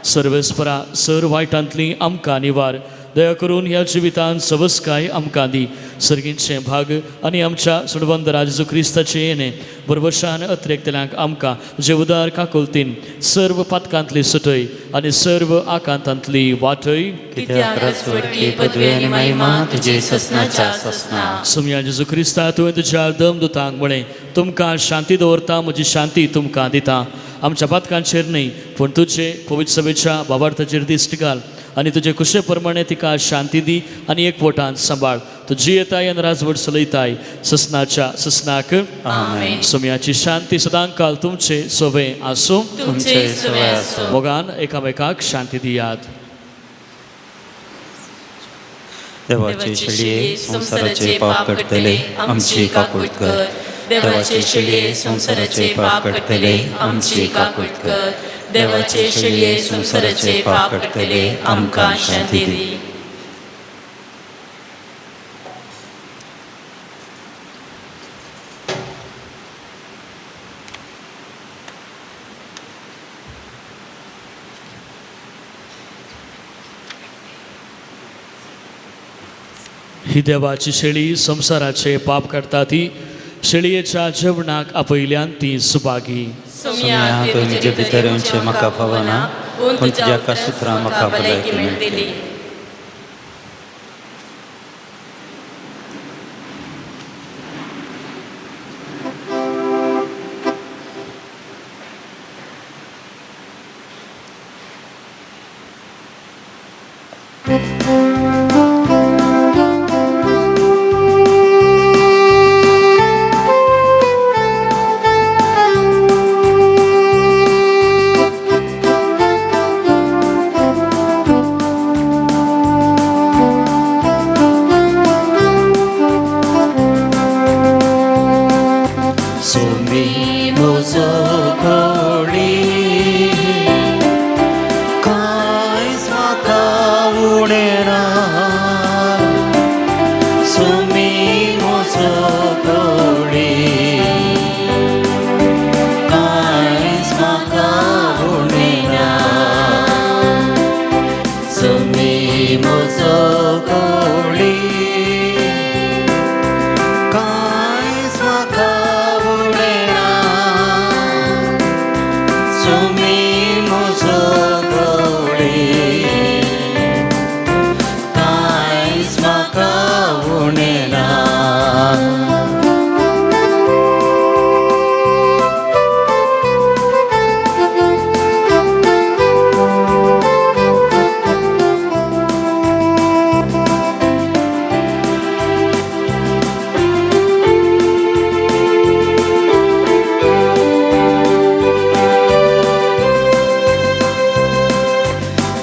S2: सर्वेस्परा सर वायटांतली आमकां निवार. दया करून ह्या जिवितांत सवस्काय आमकां दी. सर्गींचें भाग आनी आमच्या सुडवंत जेजू क्रिस्ताचें येणें बरबशान अत्रेकतल्यांक आमकां जे उदार काकुलतीन सर्व पातकांतली सुटय आनी सर्व आकांतांतली वाटय.
S1: कित्याक राजवटी पदवी आनी महिमा तुजी ससनाच्या ससना.
S2: सुमया जेजू क्रिस्ता, तुवें तुज्या दमदुतांक म्हळें, तुमकां शांती दवरता, म्हजी शांती तुमकां दिता. आमच्या पातकांचेर न्हय पूण तुजे पवित्र सभेच्या बाबार्थाचेर दिश्ट घाल आनी तुजे कुशे प्रमाणे तिका शांती दी आनी एकवटान सांबाळ. तूं जियेताय आनी राजवट चलयताय ससनाच्या ससनाक.
S1: आमेन.
S2: सुमयाची शांती सदांकाल तुमचे सोवे आसूं.
S4: तुमचे सुवे आसूं.
S2: मोगान एकामेकाक शांती दियात.
S1: देवाचे शेळये संवसाराचे पाप काडटले, आमची काकूट कर. देवाचे शेळये संवसाराचे पाप काडटले, आमची काकूट कर.
S4: देवाचे शेळये संवसाराचे पाप काडटले, आमकां शांती दी.
S2: ही देवाची शेळी संवसाराचे पाप काडटा ती शेळयेच्या जेवणाक आपयल्यान ती सुभागी.
S1: सोम्या, तुवें म्हजे भितर येवचें म्हाका फावना, पूण तुज्या कासुत्रां म्हाका भलायकी मेळटली.
S3: सुमी म्हजो घोडी कांयच म्हाका उणें ना.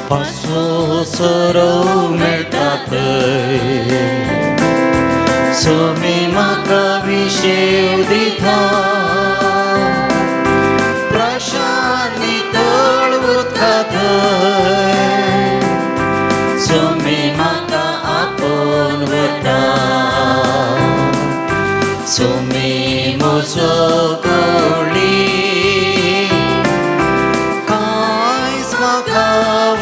S3: पासो सोरो मेळटा थंय सोमी म्हाका विशेव दिता प्रशांत तळ उदका थंय सोमी म्हाका आपोवन वता सोमी म्हजो गवळी कांयच म्हाका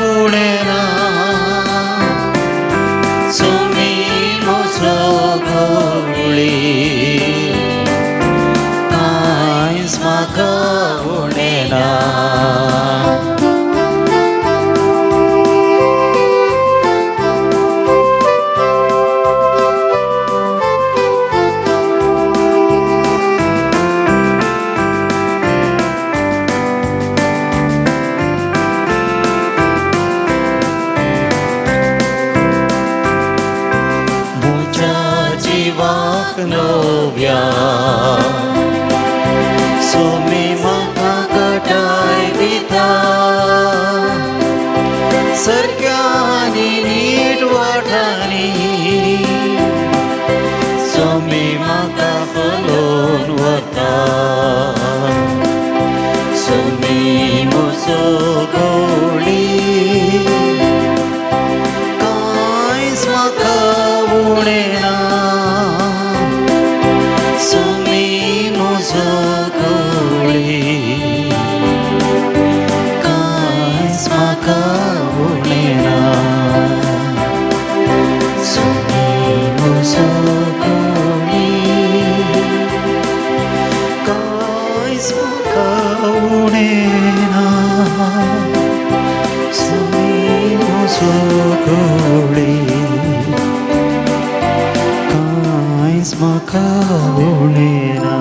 S3: उणें ना सोमी म्हजो गवळी कांयच म्हाका उणें ना. म्हज्या जिवाक नव्या सोमी म्हाका घटाय दिता सारक्यांनी नीट वाटांनी सोमी म्हाका फलोवन वता सोमी म्हजो गवळी कांयच म्हाका उणें ना सोमी म्हजो गवळी कांयच म्हाका उणें ना सोमी म्हजो गवळी कांयच म्हाका उणें ना सोमी म्हजो गवळी कांयच म्हाका उणें ना.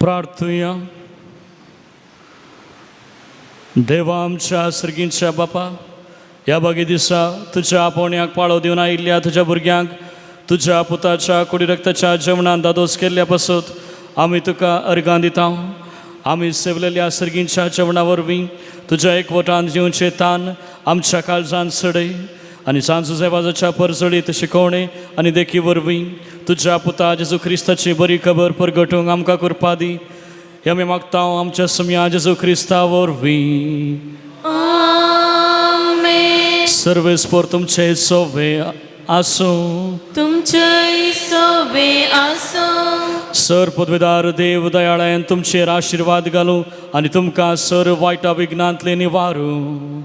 S2: प्रार्थुया. देवा आमच्या सर्गींच्या बापा, ह्या बागे दिसा तुज्या आपोवण्याक पाळो दिवन आयिल्ल्या तुज्या भुरग्यांक तुज्या पुताच्या कुडी रक्ताच्या जेवणान दादोस केल्ल्या पासत आमी तुका अर्गां दिता. आमी सेवलेल्या सर्गींच्या जेवणा वरवीं तुज्या एकवटान जिवचे तान आमच्या काळजान सडय आनी सांजू जेवाजाच्या परजळीत शिकवणे आनी देखी वरवीं तुज्या पुता जेजू क्रिस्ताची बरी खबर परगटूंक आमकां कृपा दी. हे आमी मागता आमच्या सुमया जेजू क्रिस्ता वरवीं.
S4: आमेन.
S2: सर्वेस्पोर तुमचे सोवे आसूं.
S4: तुमचेय सोवे आसूं.
S2: सर पदवेदार देव दयाळायन तुमचेर आशिर्वाद घालूं आनी तुमकां सर वायटा विघ्नांतले निवारूं.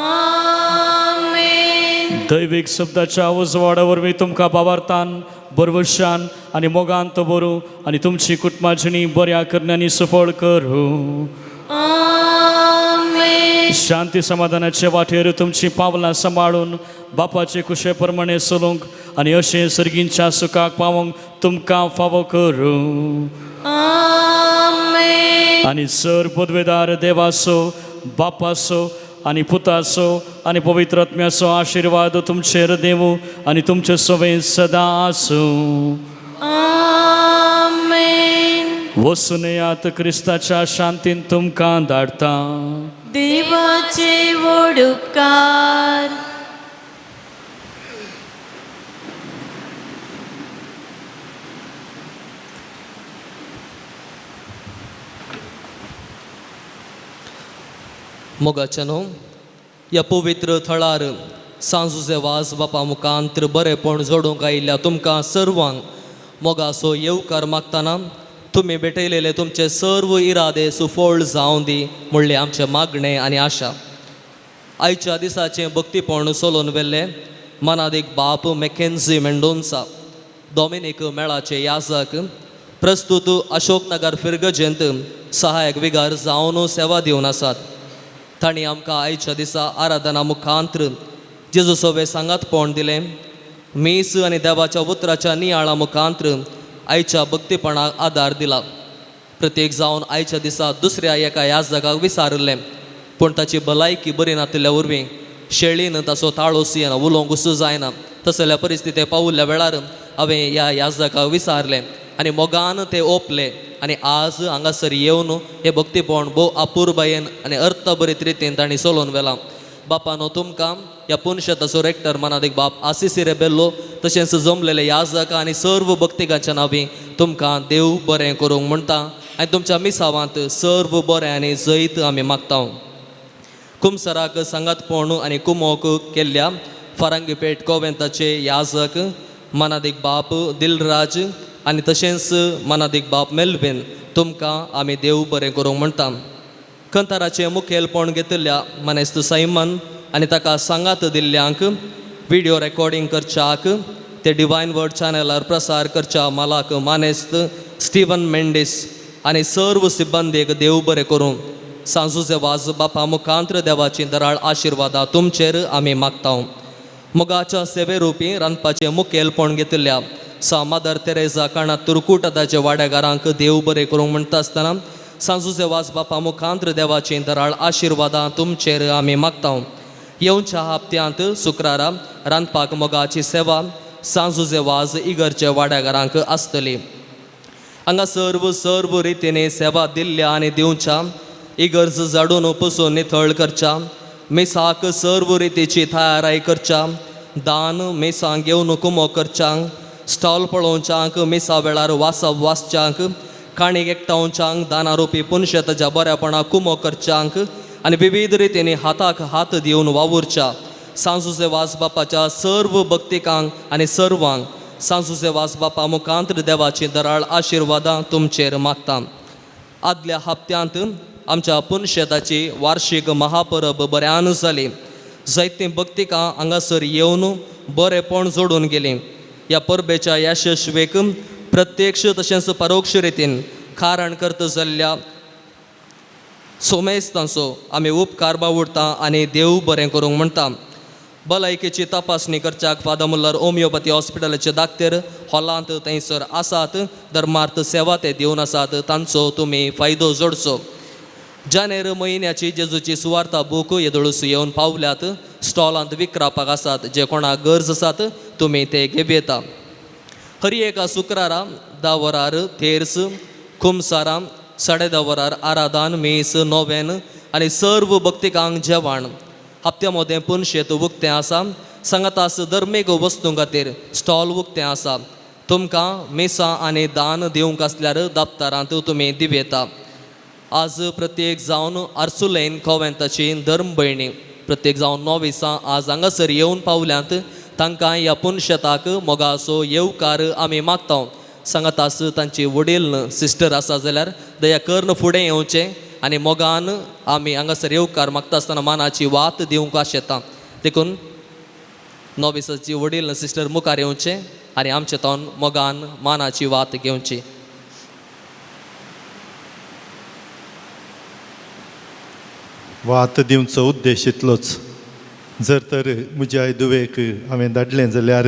S4: आमेन.
S2: दैवीक शब्दाच्या उजवाडा वरवीं तुमकां बावार्थान बरवशान आनी मोगान तो बरूं आनी तुमची कुटुंबाजणी बऱ्या करण्यांनी सफळ करूं.
S4: आमेन.
S2: शांती समाधानाचे वाटेर तुमची पावलां सांबाळून बापाचे कुशे प्रमाणे चलूंक आनी अशें सर्गींच्या सुखाक पावोवंक तुमकां फावो करूं.
S4: आमेन.
S2: आनी सर पदवेदार देवाचो बापाचो आनी पुताचो आनी पवित्र आत्म्याचो आशिर्वाद तुमचेर देवूं आनी तुमचे सवें सदां आसूं.
S4: आमेन.
S2: वचून येयात, क्रिस्ताच्या शांतीन तुमकां धाडटा.
S4: देवाचे व्हड उपकार.
S1: मोगाच्या न्हू ह्या पवित्र थळार सांजुजे वाज बापा मुखांत बरेपण जोडूंक आयिल्ल्या तुमकां सर्वांक मोगासो येवकार मागतना तुमी भेटयलेले तुमचे सर्व इरादे सुफळ जावं दी म्हणले आमचें मागणें आनी आशा. आयच्या दिसाचें भक्तीपण चलोवन व्हेल्लें मनादीक बाप मॅकेन्झी मेंडोन्सा, डॉमिनीक मेळाचे याजक, प्रस्तूत अशोकनगर फिरगजेंत सहायक विगार जावन सेवा दिवन आसात. तांणी आमकां आयच्या दिसा आराधना मुखांत्र जेजू सोवे सांगातपण दिलें. मीस आनी देवाच्या उतराच्या नियाळा मुखांत्र आयच्या भक्तीपणाक आदार दिला. प्रत्येक जावन आयच्या दिसा दुसऱ्या एका याजकाक विसारिल्लें, पूण ताची भलायकी बरी नातिल्ल्या वरवीं शेळीन ताचो ताळोस येना, उलोवंक जायना. तसल्या परिस्थिती पावुल्ल्या वेळार हांवें ह्या याजकाक विसारलें आनी मोगान ते ओपले आनी आज हांगासर येवन हें भक्तीपण भोव अपुरबायेन आनी अर्थभरीत रितीन तांणी चलोवन व्हेलां. बापानो तुमकां ह्या पुनशेताचो रेक्टर मनादीक बाप आसिसी रेबेल्लो तशेंच जमलेले याजक आनी सर्व भक्तिकांच्या नांवी तुमकां देव बरें करूंक म्हणटा आनी तुमच्या मिसावांत सर्व बरें आनी जैत आमी मागता. कुमसराक सांगातपण आनी कुमोक केल्ल्या फारांगीपेठ कोवेंताचे याजक मनादीक बाप दिलराज आनी तशेंच मनादीक बाप मेल्वीन तुमकां आमी देव बरें करूंक म्हणटा. कंताराचें मुखेलपण घेतिल्ल्या मानेस्त सायमन आनी ताका सांगात दिल्ल्यांक विडियो रेकॉर्डिंग करच्याक ते डिवायन वर्ड चॅनलार प्रसार करच्या मालाक मानेस्त स्टिवन मेंडीस आनी सर्व सिब्बंदीक देव बरें करूं. सांजुजे वाज बापा मुखांत्र देवाची दराळ आशिर्वादा तुमचेर आमी मागता. मोगाच्या सेवे रुपी रांदपाचें मुखेलपण घेतिल्ल्या सा मदर तेरेजा काणा तुरकुटदाचे वाड्यागारांक देव बरें करूंक म्हणटा आसतना सांजुजे वाज बापा मुखांत्र देवाची दराळ आशिर्वादां तुमचेर आमी मागता. येवच्या हप्त्यांत शुक्रारा रांदपाक मोगाची सेवा सांजुजे वाज इगर्जे वाड्यागारांक आसतली. हांगा सर्व सर्व रितीने सेवा दिल्ल्या आनी दिवच्या इगर्ज जाडून पुसून निथळ करच्या, मिसाक सर्व रितीची तयाराय करच्या, दान मिसांक घेवन कुमो करच्यांक, स्टॉल पळोवच्यांक, मिसा वेळार वासप वाचच्यांक, काणीक एकठावच्यांक, दाना रुपी पुनशेताच्या बऱ्यापणाक कुमो करच्यांक आनी विविध रितींनी हाताक हात दिवन वावुरच्या सांजुजे वास बापाच्या सर्व भक्तिकांक आनी सर्वांक सांजुजे वास बापा मुखांत्र देवाची दराळ आशिर्वादां तुमचेर मागता. आदल्या हप्त्यांत आमच्या पुनशेताची वार्षीक महापरब बऱ्यान जाली. जायतीं भक्तिकां हांगासर येवन बरेपण जोडून गेलीं. ह्या परबेच्या यशस्वेक प्रत्यक्ष तशेंच परोक्ष रितीन कारण करत जाल्ल्या सोमेस्तांचो आमी उपकार बावुडटा आनी देव बरें करूंक म्हणटा. भलायकेची तपासणी करच्याक फादर मुल्लर होमियोपॅथी हॉस्पिटलाचे दाक्तेर हॉलांत थंयसर आसात. धर्मार्थ सेवा ते दिवन आसात, तांचो तुमी फायदो जोडचो. जानेर म्हयन्याची जेजूची सुवार्ता बूक येदोळूस येवन पावल्यात, स्टॉलांत विक्रापाक आसात. जे कोणाक गरज आसात तुमी ते घेवं. हर एका शुक्रारा 10 वरार थेर्स, कुमसारां 10:30 वरार आराधान, मीस, नोवेन आनी सर्व भक्तिकांक जेवण. हप्त्या मदें पुनशेत उक्तें आसा. सांगातास धर्मीक वस्तूं खातीर स्टॉल उक्तें आसा. तुमकां मिसां आनी दान दिवंक आसल्यार दप्तरांत तुमी दिवं. आज प्रत्येक जावन आर्सुलेन कोवेंताची धर्म भयणी प्रत्येक जावन नोविसां आज हांगासर येवन पावल्यांत, तांकां ह्या पुनशेताक मोगाचो येवकार आमी मागता. सांगातास तांची वडील सिस्टर आसा जाल्यार दया करून फुडें येवचें आनी मोगान आमी हांगासर येवकार मागता आसतना मानाची वात दिवंक आशेता. देखून नोविसाची वडील सिस्टर मुखार येवचें आनी आमचे तोन मोगान मानाची वात घेवची.
S6: वात दिवचो उद्देश इतलोच, जर तर म्हज्या आई दुवेक हांवें धाडलें जाल्यार,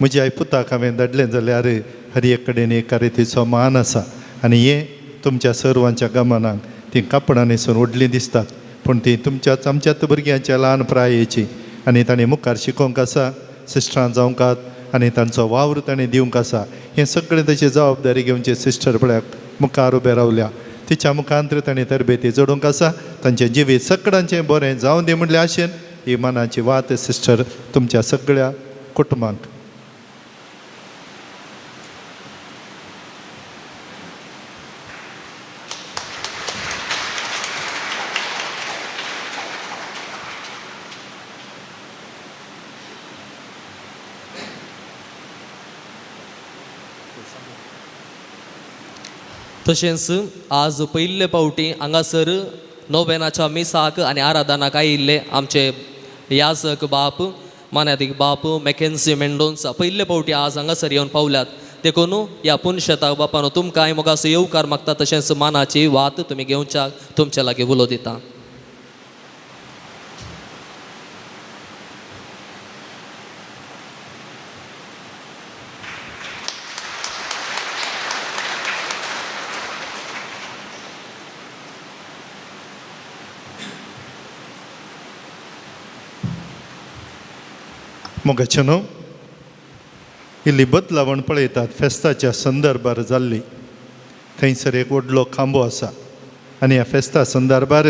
S6: म्हज्या आई पुताक हांवें धाडलें जाल्यार हर एक कडेन एक कारितीचो मान आसा आनी हें तुमच्या सर्वांच्या गमनाक तीं कापडां न्हेसून व्हडलीं दिसतात, पूण तीं तुमच्याच आमच्याच भुरग्यांच्या ल्हान प्रायेची आनी तांणी मुखार शिकोवंक आसा, सिस्टरां जावंकात आनी तांचो वावर तांणी दिवंक आसा. हें सगळें ताची जबाबदारी घेवची सिस्टर पळयात मुखार उबे रावल्या. तिच्या मुखांतर तांणी तरबेती जोडूंक आसा. तांचें जिवीत सगळ्यांचें बरें जावं दी म्हणले आशेन ही मनाची वात सिस्टर तुमच्या सगळ्या कुटुंबांक.
S9: तशेंच आज पयले पावटी हांगासर नोवेनाच्या मिसाक आनी आराधनाक आयिल्ले आमचे याजक बाप मान्यादीक बाप मॅकेन्सी मेंडोन्सा पयले पावटी आज हांगासर येवन पावल्यात. देखून ह्या पुनशेताक बापानो तुमकां मोगासो येवकार मागता. तशेंच मानाची वात तुमी घेवच्याक तुमच्या लागीं उलो दिता.
S6: मोगाचे न्हू इल्ली बदलावण पळयतात फेस्ताच्या संदर्भार जाल्ली. थंयसर एक व्हडलो खांबो आसा आनी ह्या फेस्ता संदर्भार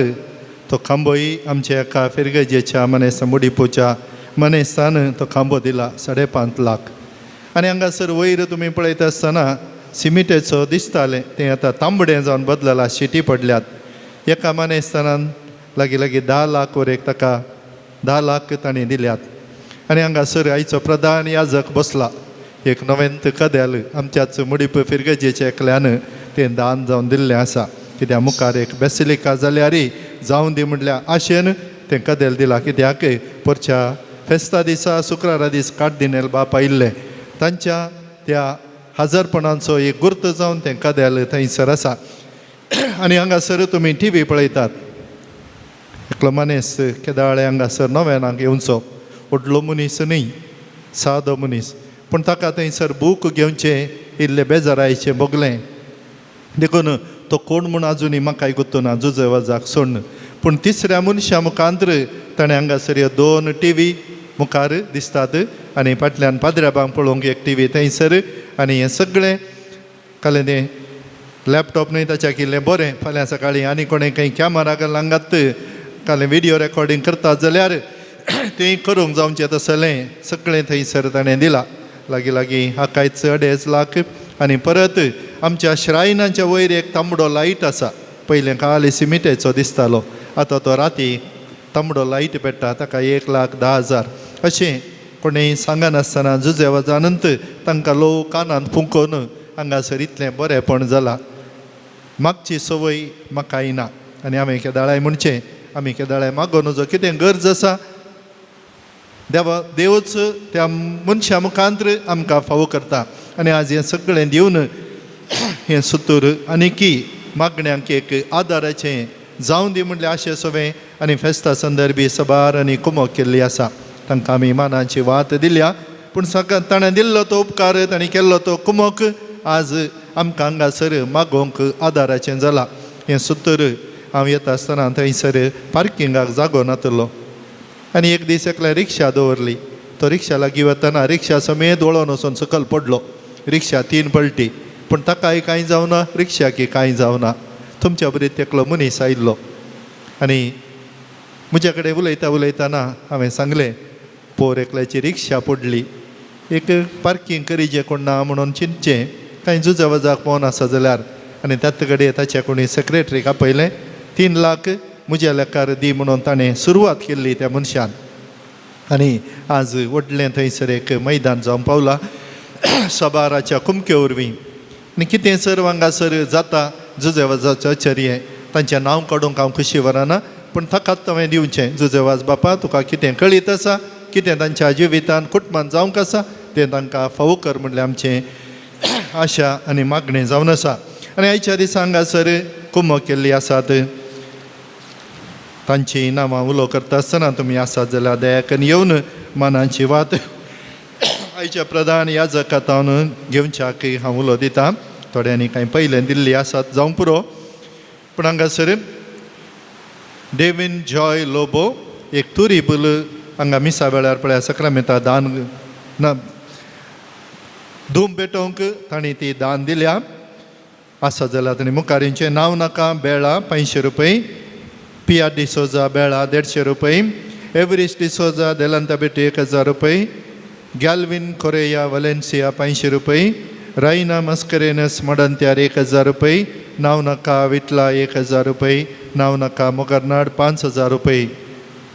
S6: तो खांबोय आमच्या एका फिरगजेच्या मनेस्ता मुडीपोच्या मनेस्तान तो खांबो दिला 5.5 लाख. आनी हांगासर वयर तुमी पळयता आसतना सिमिटेचो दिसतालें तें आतां तांबडें जावन बदलला, शिटी पडल्यात. एका मनेस्तानान लागीं लागीं 10 लाख वर एक ताका 10 लाख तांणी दिल्यात. आनी हांगासर आयचो प्रधान याजक बसला एक नवेंत कदेल आमच्याच मुडीप फिरगजेच्या एकल्यान तें दान जावन दिल्लें आसा. कित्याक मुखार एक बेसिलिका जाल्यार जावं दी म्हटल्या आशेन तें कदेल दिलां. कित्याक परच्या फेस्ता दिसा शुक्रारा दीस कार्दिनेल बाप आयिल्ले तांच्या त्या हजारपणांचो एक गुर्त जावन तें कदेल थंयसर आसा. आनी हांगासर तुमी टी व्ही पळयतात. एकलो मनीस केदाळे हांगासर नव्यानाक येवचो, व्हडलो मनीस न्हय, सादो मनीस, पूण ताका थंयसर बूक घेवचें इल्लें बेजारायचें भोगलें. देखून तो कोण म्हूण आजुनूय म्हाका गुत्तो ना जुजवाजाक सोडून. पूण तिसऱ्या मनशा मुखांतर ताणें हांगासर ह्यो 2 टी व्ही मुखार दिसतात आनी फाटल्यान पाद्र्याबांक पळोवंक एक टी व्ही थंयसर. आनी हें सगळें कालें तें लॅपटॉप न्हय ताच्या किल्लें बरें फाल्यां सकाळीं आनी कोणें खंय कॅमरा लांगात कालें विडियो रेकॉर्डींग करतात जाल्यार तें करूंक जावचें तसलें सगळें थंयसर ताणें दिलां. लागीं लागीं हाकायच 2.5 लाख. आनी परत आमच्या श्रायनाच्या वयर एक तांबडो लायट आसा. पयलें काल सिमिटेचो दिसतालो, आतां तो राती तांबडो लायट पेट्टा, ताका 1,10,000. अशें कोणें सांगनासतना जुजेवाजानंत तांकां लोक कानांत फुंकोवन हांगासर इतलें बरेंपण जालां. मागची संवय म्हाकाय ना. आनी हांवें केदाळाय म्हणचें आमी केदाळाय मागोवन जो कितें गरज आसा देवा देवच त्या मनशा मुखांतर आमकां फावो करता. आनी आज हें सगळें दिवन हें सुतूर आनीकी मागण्यांक एक आदाराचें जावं दी म्हणल्यार आशे सवें आनी फेस्ता संदर्भी सबार आनी कुमोक केल्ली आसा. तांकां आमी मानाची वात दिल्या. पूण सगळ्यां ताणें दिल्लो तो उपकार, ताणें केल्लो तो कुमोक आज आमकां हांगासर मागोवंक आदाराचें जालां. हें सुतूर हांव येता आसतना थंयसर पार्किंगाक जागो नातलो आनी एक दीस एकल्या रिक्षा दवरली. तो रिक्षा लागीं वतना रिक्षा समेत वळोन वचून सकयल पडलो. रिक्षा 3 पलटी, पूण ताकाय कांय जावना, रिक्षाकी कांय जावना. तुमच्या बरी एकलो मनीस आयिल्लो आनी म्हज्या कडेन उलयता उलयतना हांवें सांगलें पोर एकल्याची रिक्षा पडली, एक पार्कींग करीजे कोण ना म्हणून चिंतचें कांय जुजावजाक पोवन आसा जाल्यार. आनी त्यात कडेन ताच्या कोणी सेक्रेटरीक आपयलें, 3 लाख म्हज्या लेखार दी म्हणून ताणें सुरवात केल्ली त्या मनशान. आनी आज व्हडलें थंयसर एक मैदान जावंक पावलां सबाराच्या कुमके वरवीं. आनी कितें सर हांगासर जाता जुजेवाजाचो आचार्य तांचें नांव काडूंक हांव खुशी वराना, पूण ताकाच हांवें दिवचें. जुजेवाज बापा तुका कितें कळीत आसा, कितें तांच्या जिवितान कुटुंबान जावंक आसा तें तांकां फावो कर म्हणल्यार आमचें आशा आनी मागणें जावन आसा. आनी आयच्या दिसा हांगासर कुमक केल्ली आसात तांची नांवां उलो करता आसतना तुमी आसात जाल्यार दयाकन येवन मनाची वात आयच्या प्रधान याजकातावन घेवच्याक हांव उलो दिता. थोड्यांनी कांय पयलें दिल्ली आसात जावंक पुरो. पूण हांगासर डेविन जॉय लोबो एक तुरी बुल हांगा मिसा वेळार पळया सक्रामेंता दान ना धूम पेटोवंक तांणी ती दान दिल्या. आसा जाल्यार आनी मुखारींचें नांव नाका बेळा 500 रुपये, पी आर डिसोजा बेळा 150 रुपये, एवरिस्ट डिसोजा देलांता बेटी 1000 रुपये, गॅल्विन कोरेया वलेन्सिया 500 रुपये, रायना मस्करेनस मडंत्यार 1000 रुपये, नांव नाका विटला 1000 रुपये, नांव नाका मोगरनाड 5000 रुपये.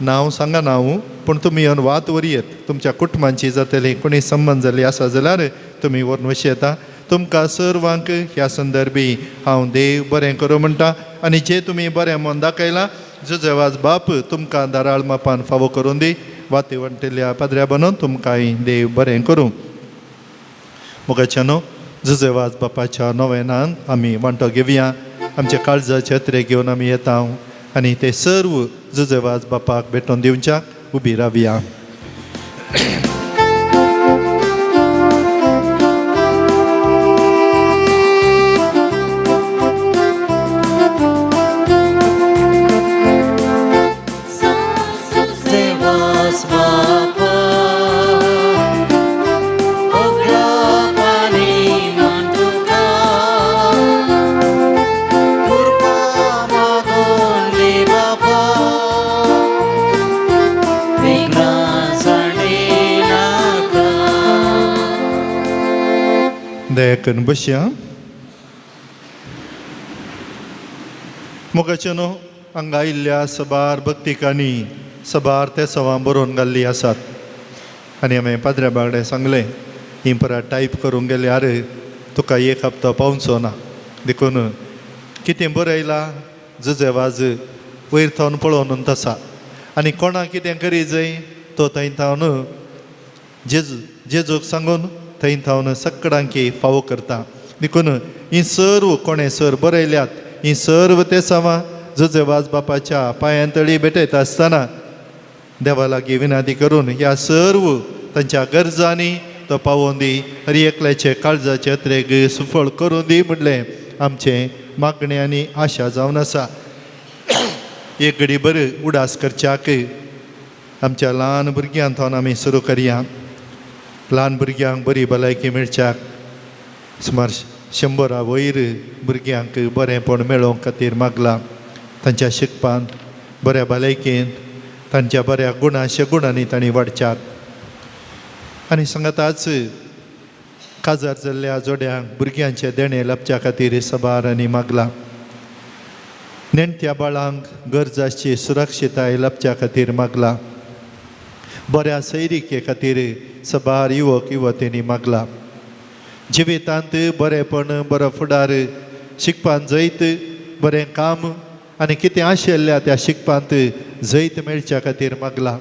S6: नांव सांगा नांव पूण तुमी येवन वात वरी येत तुमच्या कुटुंबांची जातली कोणी संबंद जाल्ली आसा जाल्यार तुमी व्हरून वशी येता. तुमकां सर्वांक ह्या संदर्भी हांव देव बरें करूं म्हणटा आनी जे तुमी बरें मन दाखयलां जुजेवाज बाप तुमकां दाराळ मापान फावो करून दी. वाती वणटिल्ल्या पाद्र्या बनोवन तुमकांय देव बरें करूं. मोगाच्यानो जुजेवाज बापाच्या नोवेनान आमी वांटो घेवया. आमच्या काळजाचे अत्रे घेवन आमी येता आनी ते सर्व जुजेवाज बापाक भेटोवन दिवच्याक उबी रावया. दया बसया. मोगाच्यानो हांगा आयिल्ल्या सबार भक्तिकांनी सबार ते सवां बरोवन घाल्ली आसात आनी हांवें पाद्र्या बागडे सांगलें ही परत टायप करूंक गेल्यार तुका एक हप्तो पावचो ना, देखून कितें बरयलां जुजेवाज वयर थावन पळोवन तसा आनी कोणाक कितें करी जाय तो थंय थावन जेजू जेजूक सांगून थंय थावन सगळ्यांकी फावो करता. देखून ही सर्व कोणें सर बरयल्यात ही सर्व ते सवां जुजेवाज बापाच्या पांयां तळी भेटयता आसतना देवा लागीं विनंती करून ह्या सर्व तांच्या गरजांनी तो पावोवन दी, हर एकल्याचे काळजाचे अत्रेक सुफळ करून दी म्हणलें आमचें मागणें आनी आशा जावन आसा. एक घडी बरी उडास करच्याक आमच्या ल्हान भुरग्यां थावन आमी सुरू करया. ल्हान भुरग्यांक बरी भलायकी मेळच्याक सुमार 100 वयर भुरग्यांक बरेंपण मेळोवंक खातीर मागलां. तांच्या शिकपांत बऱ्या भलायकेंत तांच्या बऱ्या गुणा शगुणांनी तांणी वाडच्याक आनी सांगाताच काजार जाल्ल्या जोड्यांक भुरग्यांचें देणें लाबच्या खातीर सबार आनी मागलां. नेणट्या बाळांक गरज आसची सुरक्षिताय लाबच्या खातीर मागलां. बऱ्या सैरिके खातीर सबार युवक युवतींनी मागलां. जिवितांत बरेंपण बरो फुडार शिकपांत जैत बरें काम आनी कितें आशिल्ल्या त्या शिकपांत जैत मेळच्या खातीर मागलां.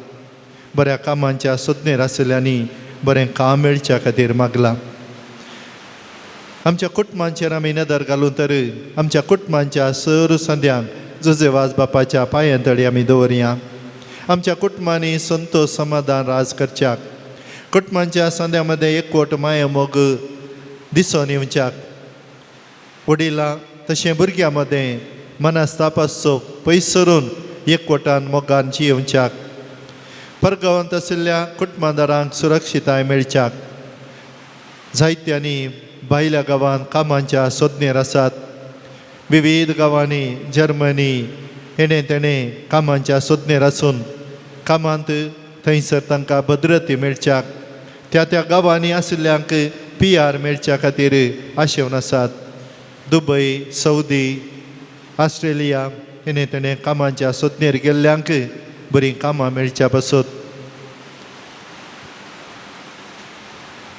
S6: बऱ्या कामांच्या सोदनेर आशिल्ल्यांनी बरें काम मेळच्या खातीर मागलां. आमच्या कुटुंबांचेर आमी नदर घालून तर आमच्या कुटुंबांच्या सर संद्यांक जुजेवाज बापाच्या पांयां तळी आमी दवरया. आमच्या कुटुंबांनी संतोष समाधान राज करच्याक कुटुंबांच्या संद्या मदें एकवट माया मोग दिसून येवच्याक वडिलां तशें भुरग्यां मदें मनस्ताप आसचो पयस सरून एकवटान मोगान जियेवच्याक परगांवांत आशिल्ल्या कुटुंबादारांक सुरक्षिताय मेळच्याक जायत्यांनी भायल्या गांवांत कामांच्या सोदनेर आसात. विविध गांवांनी जर्मनी हेणें तेणें कामांच्या सोदनेर आसून कामांत थंयसर तांकां भद्रती मेळच्याक त्या त्या गांवांनी आशिल्ल्यांक पी आर मेळच्या खातीर आशेवन आसात. दुबय सौदी ऑस्ट्रेलिया हेणें तेणें कामांच्या सोदनेर गेल्ल्यांक बरीं कामां मेळच्या पासत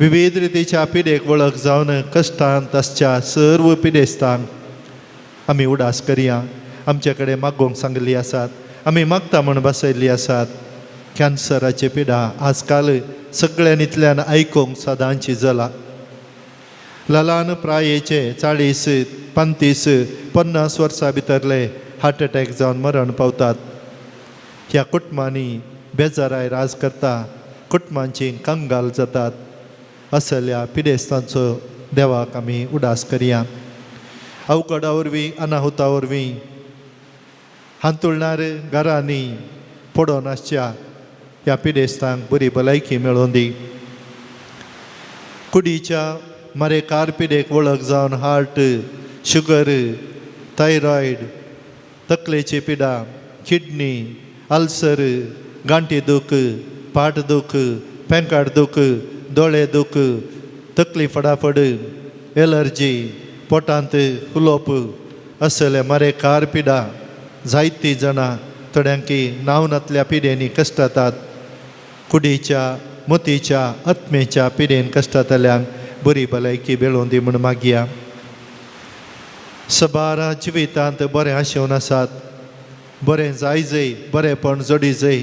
S6: विविध रितीच्या पिडेक वळख जावन कश्टांत आसच्या सर्व पिडेस्तांक आमी उडास करया. आमचे कडेन मागोवंक सांगिल्ली आसात, आमी मागता म्हूण बसयल्ली आसात. कॅन्सराची पिडा आजकाल सगळ्यांनीतल्यान आयकूंक सदांची जाला. ल्हान प्रायेचे 40, 35, 50 वर्सां भितरले हार्ट अटॅक जावन मरण पावतात. ह्या कुटुंबांनी बेजाराय राज करता, कुटुंबांची कंगाल जातात. असल्या पिडेस्तांचो देवाक आमी उडास करया. अवघडा वरवीं अनाहुता वरवीं हांतुळणार घरांनी पडोन आसच्या ह्या पिडेस्तांक बरी भलायकी मेळोवन दी. कुडीच्या मारेकार पिडेक वळख जावन हार्ट शुगर, थायरॉयड, तकलेची पिडा, किडनी, अल्सर, गांठी दूख, पाट दूख, पेंकाट दूख, दोळे दूख, तकली फडाफड, एलर्जी, पोटांत हुलोप असले मारेकार पिडा जायतीं जाणां थोड्यांकी नांव नातल्या पिड्यांनी कश्टातात. कुडीच्या, मोतीच्या, आत्मेच्या पिडेन कश्टातल्यांक बरी भलायकी मेळोवन दी म्हूण मागया. सबार जिवितांत बरें आशेवन आसात, बरें जाय जय, बरेंपण जोडी जय,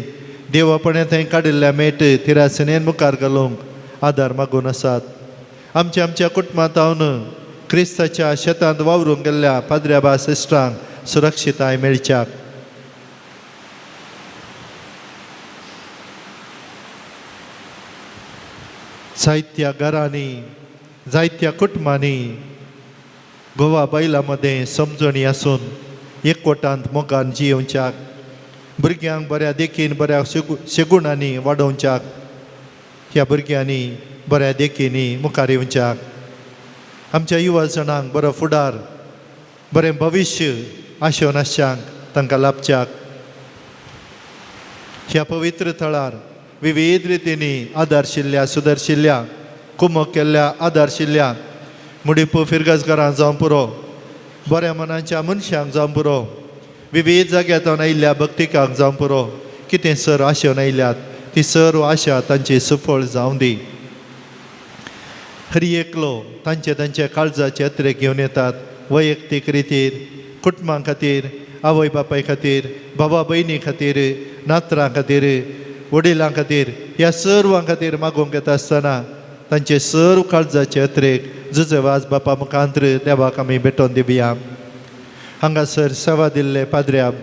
S6: देवापणे थंय काडिल्ल्या मेट तिरासनेन मुखार घालूंक आदार मागून आसात. आमच्या आमच्या कुटुंबांत क्रिस्ताच्या शेतांत वावरूंक गेल्ल्या पाद्र्या बा सिस्टरांक सुरक्षिताय मेळच्याक. जायत्या घरांनी, जायत्या कुटुंबांनी गोवा बायलां मदें समजणी आसून एकवटांत मोगान जियोवच्याक, भुरग्यांक बऱ्या देखीन बऱ्या शेगुणांनी वाडोवच्याक, ह्या भुरग्यांनी बऱ्या देखींनी मुखार येवच्याक, आमच्या युवा जाणांक बरो फुडार, बरें भविश्य आशेवन आसच्यांक तांकां लाभच्याक. ह्या पवित्र थळार विविध रितींनी आदारशिल्ल्या, सुदरशिल्ल्या, कुमक केल्ल्या, आदारशिल्ल्या मुडीपू फिरगजकारां जावं पुरो, बऱ्या मनाच्या मनशांक जावं पुरो, विविध जाग्यांतल्यान आयिल्ल्या भक्तिकांक जावं पुरो, कितें सर आशेवन आयल्यात ती सर्व आशा तांची सुफळ जावं दी. हर एकलो तांचे तांच्या काळजाचे अत्रेक घेवन येतात, वैयक्तीक रितीर, कुटुंबां खातीर, आवय बापाय खातीर, भावा भयणी खातीर, नातरां खातीर, वडिलां खातीर, ह्या सर्वां खातीर मागूंक येता आसतना तांचे सर्व काळजाचे अत्रेक जुजेवाज बापा मुखांत्र देवाक आमी भेटोवन दिवया. हांगासर सेवा दिल्ले पाद्र्याब,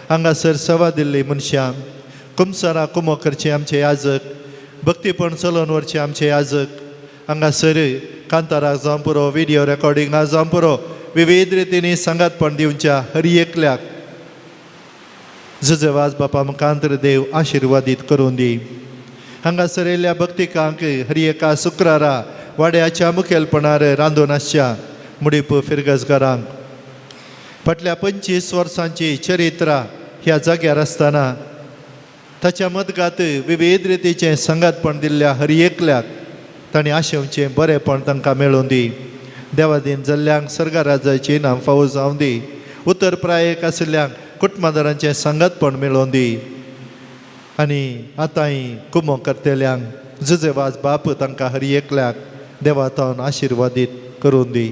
S6: हांगासर सेवा दिल्ली मनशां, कुमसारा कुमो करचे आमचे याजक, भक्तीपण चलोवन व्हरचे आमचे याजक, हांगासर कांताराक जावं पुरो, विडियो रेकॉर्डिंगाक जावं पुरो, विविध रितींनी सांगातपण दिवच्या हर एकल्याक जुजेवाज बापा मुखांत्र देव आशिर्वादीत करून दी. हांगासर येयल्ल्या भक्तिकांक हर एका शुक्रारा वाड्याच्या मुखेलपणार रांदून आसच्या मुडीप फिरगजकारांक फाटल्या 25 वर्सांची चरित्रा ह्या जाग्यार आसतना ताच्या मदगात विविध रितीचें सांगातपण दिल्ल्या हर एकल्याक तांणी आशेवचें बरेंपण तांकां मेळोवन दी. देवादीन जाल्ल्यांक सर्गराजाची इनाम फावो जावं दी. उतर प्रायेक आशिल्ल्यांक कुटुंबादारांचें सांगातपण मेळोवन दी. आनी आतांय कुमो करतल्यांक जुजेवाज बाप तांकां हर एकल्याक देवातावन आशिर्वादीत करून दी.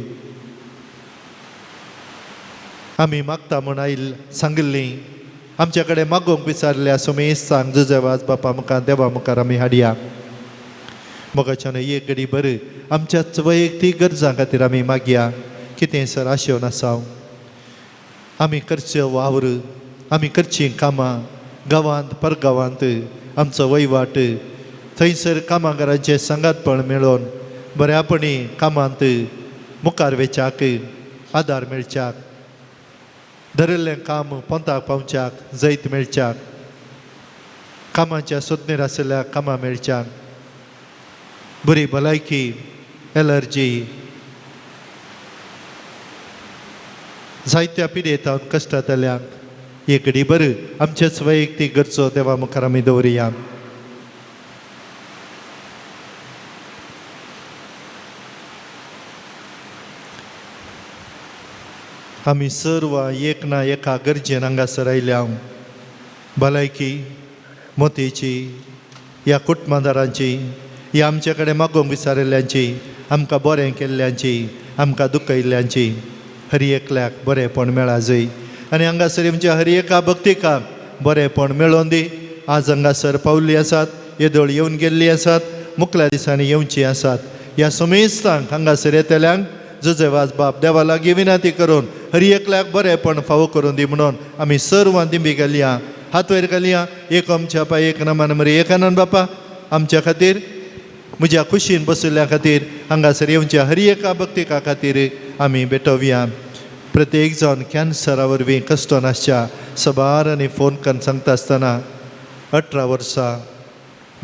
S6: आमी मागता म्हूण आयल सांगिल्ली आमच्या कडेन मागोवंक विचारल्या सुमेस्तांक जुजेवाज बापा मुखार देवा मुखार आमी हाडया. मोगाच्यान एक घडी बरें आमच्याच वैयक्तीक गरजां खातीर आमी मागया. कितें सर आशेवन आसा आमी करचे वावर, आमी करचीं कामां गांवांत परगांवांत आमचो वयवाट थंयसर कामागारांचें सांगातपण मेळोवन बऱ्यापणी कामांत मुखार वेच्याक आदार मेळच्याक, धरिल्लें काम पोंताक पावच्याक जैत मेळच्याक, कामाच्या सोदनेर आशिल्ल्या कामां मेळच्याक, बरी भलायकी, एलर्जी, जायत्या पिडेतावन कश्टांतल्यांक एक घडी बरें आमचेच वैयक्तीक गरजो देवा मुखार आमी दवरुया. आमी सर्व एक ना एका गरजेन हांगासर आयल्या. भलायकी, मोतीची, ह्या कुटुंबादारांची, ह्या आमचे कडेन मागोवंक विचारिल्ल्यांची, आमकां बरें केल्ल्यांची, आमकां दुखयल्ल्यांची हर एकल्याक बरेंपण मेळा जय. आनी हांगासर आमच्या हर एका भक्तिकाक बरेंपण मेळोवन दी. आज हांगासर पावल्ली आसात, येदोळ येवन गेल्ली आसात, मुखल्या दिसांनी येवची आसात. ह्या समेस्तांक हांगासर येतल्यांक जुजेवाज बाप देवा लागीं विनंती करून हर एकल्याक बरेंपण फावो करून दी म्हणून आमी सर्वां दिंबी घालया, हात वयर घालया. एक आमच्या पाय, एक नमान मरी, एक आनंद बापा आमच्या खातीर, म्हज्या खुशीन बशिल्ल्या खातीर, हांगासर येवच्या हर एका भक्तिका खातीर आमी भेटोवया. प्रत्येक जावन कॅन्सरा वरवीं कश्ट नासच्या सबार आनी फोन करून सांगता आसतना 18 वर्सां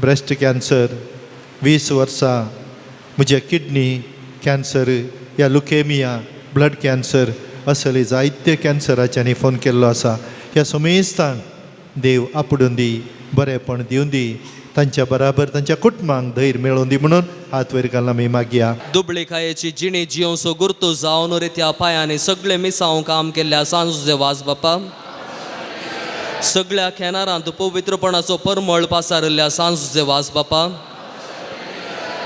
S6: ब्रेस्ट कॅन्सर, 20 वर्सां म्हज्या किडनी कॅन्सर या लुकेमिया, ब्लड कॅन्सर असले जायते कॅन्सराच्यांनी फोन केल्लो आसा. ह्या समेस्तांक देव आपडून दी, बरेंपण दिवन दी, तांच्या बराबर तांच्या कुटुंबांक धैर्य मेळोवन दी म्हणून हात वयर घालून आमी मागया.
S9: दुबळेकायेची जिणी जियोसो गुर्तू जावन रित्या पायांनी सगळे मिसांव काम केल्ल्या सांजुजे वाज बापा, सगळ्या खेनारांत पवित्रपणाचो परमळ पासारिल्ल्या सांजुजे वाज बापा,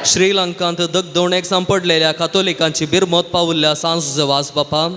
S9: श्रीलंकांत दगदवणेक सांपडलेल्या कातोलिकांची बिरमत पावल्ल्या सांजुजे वाज बापा,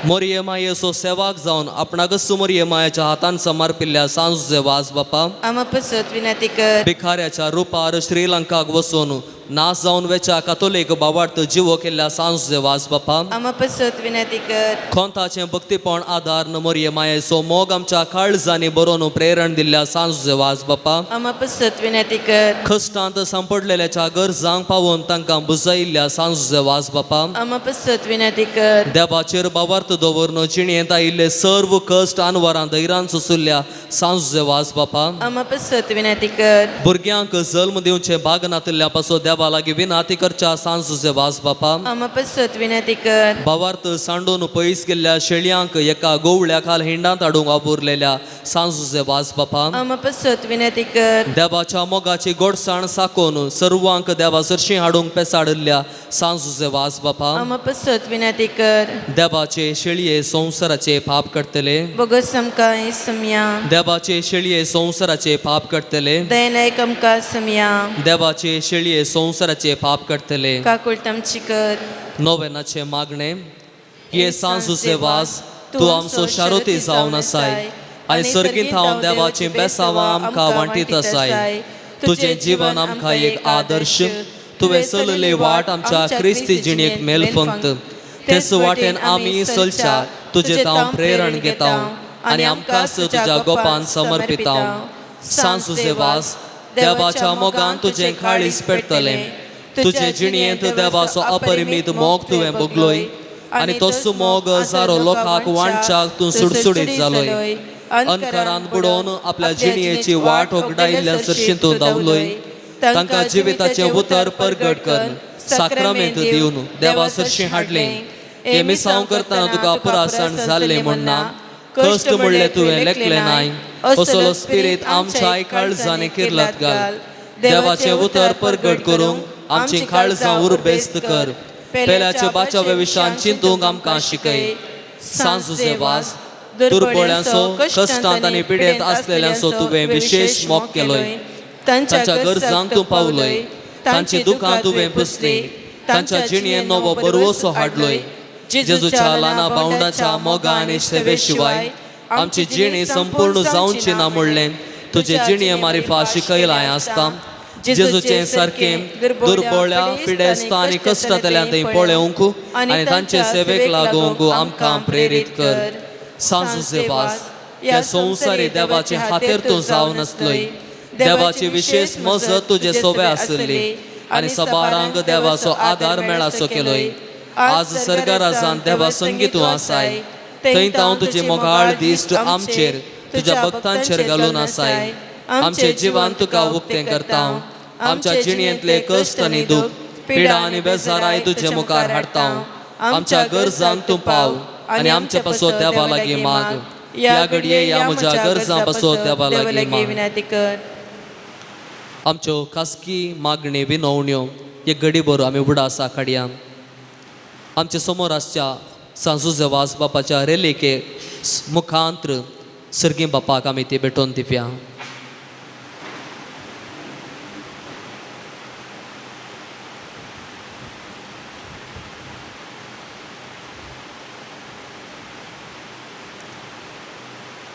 S9: मोरये मायेचो सेवाक जावन आपणाकच मोरये मायेच्या हातान समर्पिल्ल्या सांजुजे वाज बापा,
S4: आमा पसत विनंती कर.
S9: भिखाऱ्याच्या रुपार श्रीलंकाक वचून नास जावन वेच्या कातोलीक बाबार्थ जिवो केल्ल्या सांजुजे वाज बापा,
S4: आमा पसत विनंती कर.
S9: खोंताचें भक्तीपण आदार न मोरये मायेचो मोग आमच्या काळजांनी बरोवन प्रेरण दिल्ल्या सांजुजे वाज बापा,
S4: आमा पसत विनंती कर.
S9: कश्टांत सांपडलेल्याच्या गरजांक पावोवन तांकां बुजायिल्ल्या सांजुजे वाज बापा,
S4: आमा पसत विनंती कर.
S9: देवाचेर बाबार्थ दवरून जिणेंत आयिल्ले सर्व कश्ट आनवरां धैर्यान सोंशिल्ल्या सांजुजे वाज बापा,
S4: आमा पसत विनंती कर.
S9: भुरग्यांक जल्म दिवचे भाग नातिल्ल्या पासो देवा लागीं विनाती करच्या सांजुजे वाज बापा,
S4: आमा पसत विनंती कर.
S9: भावार्थ सांडून पयस गेल्ल्या शेळयांक एका गोवळ्या खाल हिंडांत हाडूंक वावुरलेल्या सांजुजे वाज बापा,
S4: आमा पसत विनंती कर.
S9: देवाच्या मोगाची गोडसाण साकोवन सर्वांक देवा सरशी हाडूंक पेसाडिल्ल्या सांजुजे वाज बापा,
S4: आमा पसत विनंती कर.
S9: देवाचे शेळये संवसाराचे पाप काडटले,
S4: बोगस आमकां समया.
S9: देवाचे शेळये संवसाराचे पाप काडटले,
S4: दयनायक आमकां समया.
S9: देवाचे शेळये संवसाराचे पाप काडटले.
S4: काकुळट आमची कर.
S9: नोवेनाचे मागणे. हे सांजुजे वास तूं आमचो शारोती जावन आसाय आनी सर्गींत हांव देवाचीं बेसावां आमकां वांटीत आसाय. तुजें जीवन आमकां एक आदर्श, तुवें चलयल्ली वाट आमच्या क्रिस्ती जिणेक मेलफंत, तेच वाटेन आमी चलच्या तुजें हांव प्रेरण घेता आनी आमकांच तुज्या गोपान समर्पिता. सांजुजे वास देवाच्या मोगान तुजें काळीज पेटतलें, तुजे जिणेंत देवाचो अपरिमीत मोग तुवें भोगलोय आनी तोच मोग हजारो लोकांक वांटच्याक तूं सुडसुडीत जालोय. अनकारान बुडोवन आपल्या जिणेची वाट उगडायिल्ल्या सरशीं तूं धांवलोय. तांकां जिविताचें उतर परगट कर साक्रामेंत दिवन देवा सरशीं हाडलें. हे मिसांव करतना तुका पुरासण जाल्लें म्हण ना, कश्ट म्हणलें तुवें लेखलें नाय, असलो स्पिरीत आमच्या काळजांनी किर्लत घाल. देवाचें उतर परगट करूंक आमची काळजां उर्बेस्त कर. पेल्याच्या बाचाव्या विशयान चिंतूंक आमकां शिकय. सांजुजे वास दुर्बळ्यांचो कश्टांत आनी पिडेंत आसलेल्यांचो तुवें विशेश मोग केलोय. तांच्या गरजांक तूं पावलोय, तांची दुकां तुवें पुसली, तांच्या जिणेंत नवो बरवसो हाडलोय. जेजूच्या ल्हाना भावंडाच्या मोगा आनी सेवे शिवाय आमची जिणी संपूर्ण जावची ना म्हणलें तुजे जिणे मारिफा शिकयलां आसता. जेजूचें सारकें दुर्बळ्या पिडेस्ता आनी कश्टांतल्यान थंय पळोवंक आनी तांचे सेवेक लागूंक आमकां प्रेरीत कर. सांजुजे वास ह्या संवसारी देवाचे हातेर तूं जावन आसलोय. देवाची विशेष मजत तुजे सोवे आसली आनी सबारांक देवाचो आदार मेळाचो केलोय. आज सर्गराजान देवा संगी तूं आसाय, थंय हांव तुजी मोगाळ दिश्ट आमचेर तुज्या भक्तांचेर घालून आसाय. आमचे जिवान तुका उक्तें करता, आमच्या जिणेंतले कश्ट आनी दूख पिडा आनी बेजाराय तुजे मुखार हाडता. आमच्या गरजांक तूं पाव आनी आमचे पासत देवा लागीं माग. ह्या घडये ह्या म्हज्या गरजां पासत देवा लागीं माग. आमच्यो खासगी मागणी विनवण्यो हे घडी बरो आमी उडासा काडया. आमचे समोर आसच्या सांजुजे वास बापाच्या रेलिके मुखांत्र सर्गी बापाक आमी ती भेटोवन दिवया.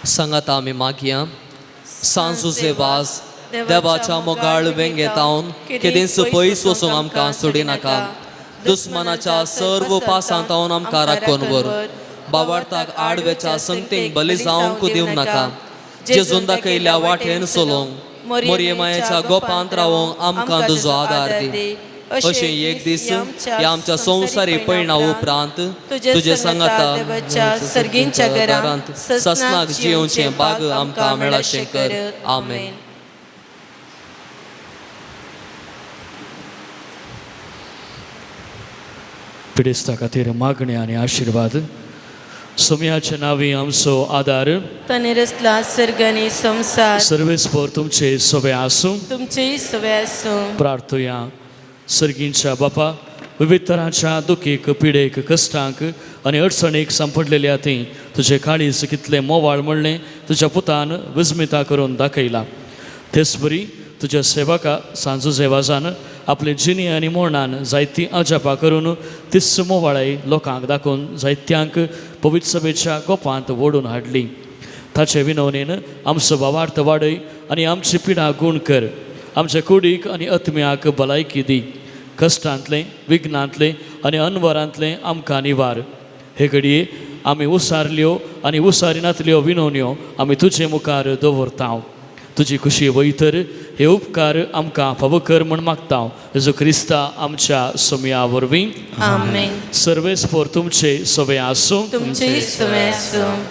S9: सांगाता आमी मागया. सांजुजे वास देवाच्या मोगाळ वेंगेतावन केदींच पयस वचूंक आमकां सोडिनाका. दुस्मनाच्या सर्व पासांतावन आमकां राखून व्हर. बावार्थाक आडवेच्या संगतींक बली जावंक दिवं नाका. जेजून दाखयल्ल्या वाटेन चलोवंक मोरये मायेच्या गोपांत रावोंक आमकां तुजो आदार दी. अशें एक दीस ह्या आमच्या संवसारी पयणा उपरांत तुजे सांगाता
S4: सर्गींच्या घरांत
S9: ससनाक जियोवचें बाग आमकां मेळाशें कर. आमेन.
S2: पिडेस्ता खातीर मागणी आनी आशिर्वाद. सोम्याच्या नांवी आमचो आदार.
S4: ताणें रचला सर्ग आनी संवसार.
S2: सर्वेस्पर तुमचे सोबे आसूं.
S4: तुमचेय सवे आसूं.
S2: प्रार्थुया. सर्गींच्या बापा, विविध तरांच्या दुखीक, पिडेक, कश्टांक आनी अडचणीक सांपडलेल्या ती तुजे काळीज कितलें मोवाळ म्हणलें तुज्या पुतान विस्मिता करून दाखयला. तेच बरी तुज्या सेवका सांजू जेवाजान आपले जिणी आनी मोरणान जायतीं अजापां करून तीच मोवाळाय लोकांक दाखोवन जायत्यांक पवित्र सभेच्या गोपांत ओडून हाडली. ताचे विनवणेन आमचो भावार्थ वाडय आनी आमची पिडा गूण कर. आमच्या कुडीक आनी आत्म्याक भलायकी दी. कश्टांतलें, विघ्नांतलें आनी अनवरांतलें आमकां निवार. हे घडये आमी उसारल्यो आनी उसारिनातल्यो विनवण्यो आमी तुजे मुखार दवरता. तुजी खुशी वयतर हे उपकार आमकां फावो कर म्हूण मागता जेजू क्रिस्ता आमच्या सोमया वरवीं.
S4: आमेन.
S2: सर्वेस्पर तुमचे सवे आसूं.
S4: तुमचेय सवे आसूं.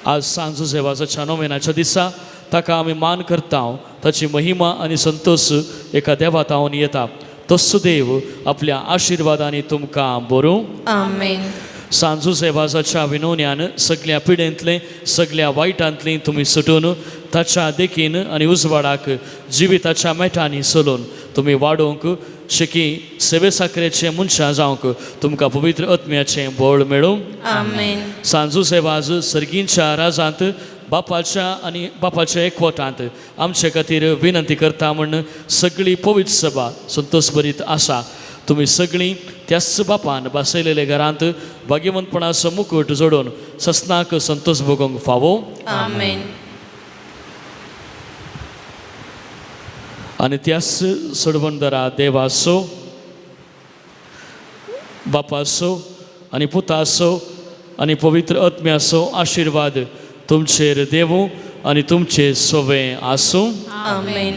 S2: आज सांजू जेवाजाच्या नोवेनाच्या दिसा ताका आमी मान करता. ताची महिमा आनी संतोश एका देवा तावन येता. तोच देव आपल्या आशिर्वादांनी तुमकां बरूं.
S4: आमेन.
S2: सांजू जेवाजाच्या विनोन्यान सगल्या पिडेंतलें, सगल्या वायटांतलीं तुमी सुटून ताच्या देखीन आनी उजवाडाक जिविताच्या मेटांनी चलून तुमी वाडोवंक शेकी सेवे साखरेचे मनशां जावंक तुमकां पवित्र आत्म्याचें बळ मेळूं.
S4: आमेन.
S2: सांजू सेवाज सर्गींच्या राजांत बापाच्या आनी बापाच्या एकवटांत आमचे खातीर विनंती करता म्हूण सगळी पवित्र सभा संतोष भरीत आसा. तुमी सगळीं त्याच बापान बसयलेले घरांत भाग्यवंतपणाचो मुकूट जोडून ससनाक संतोष भोगोवंक फावो.
S4: आमेन.
S2: आनी त्याच सोडवणदारा देवाचो, बापाचो आनी पुताचो आनी पवित्र आत्म्याचो आशिर्वाद तुमचेर देवूं आनी तुमचे सोवे आसूं.
S4: आमेन.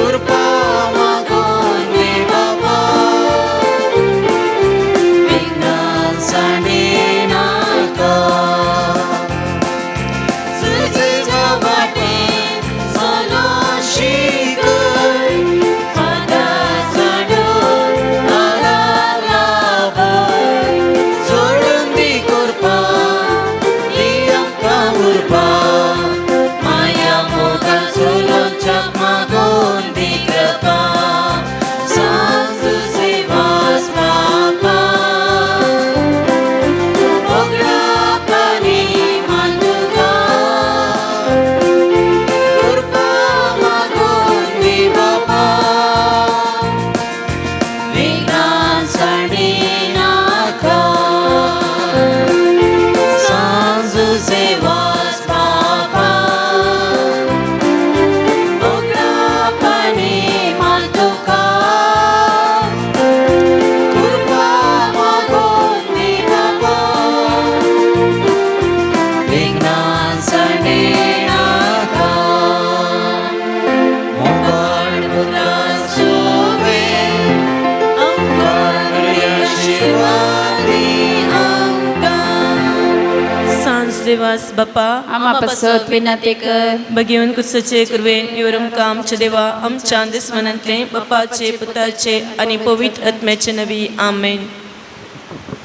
S1: कृपा मागून दे.
S4: देवास बापा
S10: आमा पासत विनंती कर.
S4: भगेवन कुसाचे कुरवेन निवर आमकां आमच्या देवा आमच्या दुस्मनांतले बापाचे पुताचे आनी पवित्र आत्म्याचे नवी. आमेन.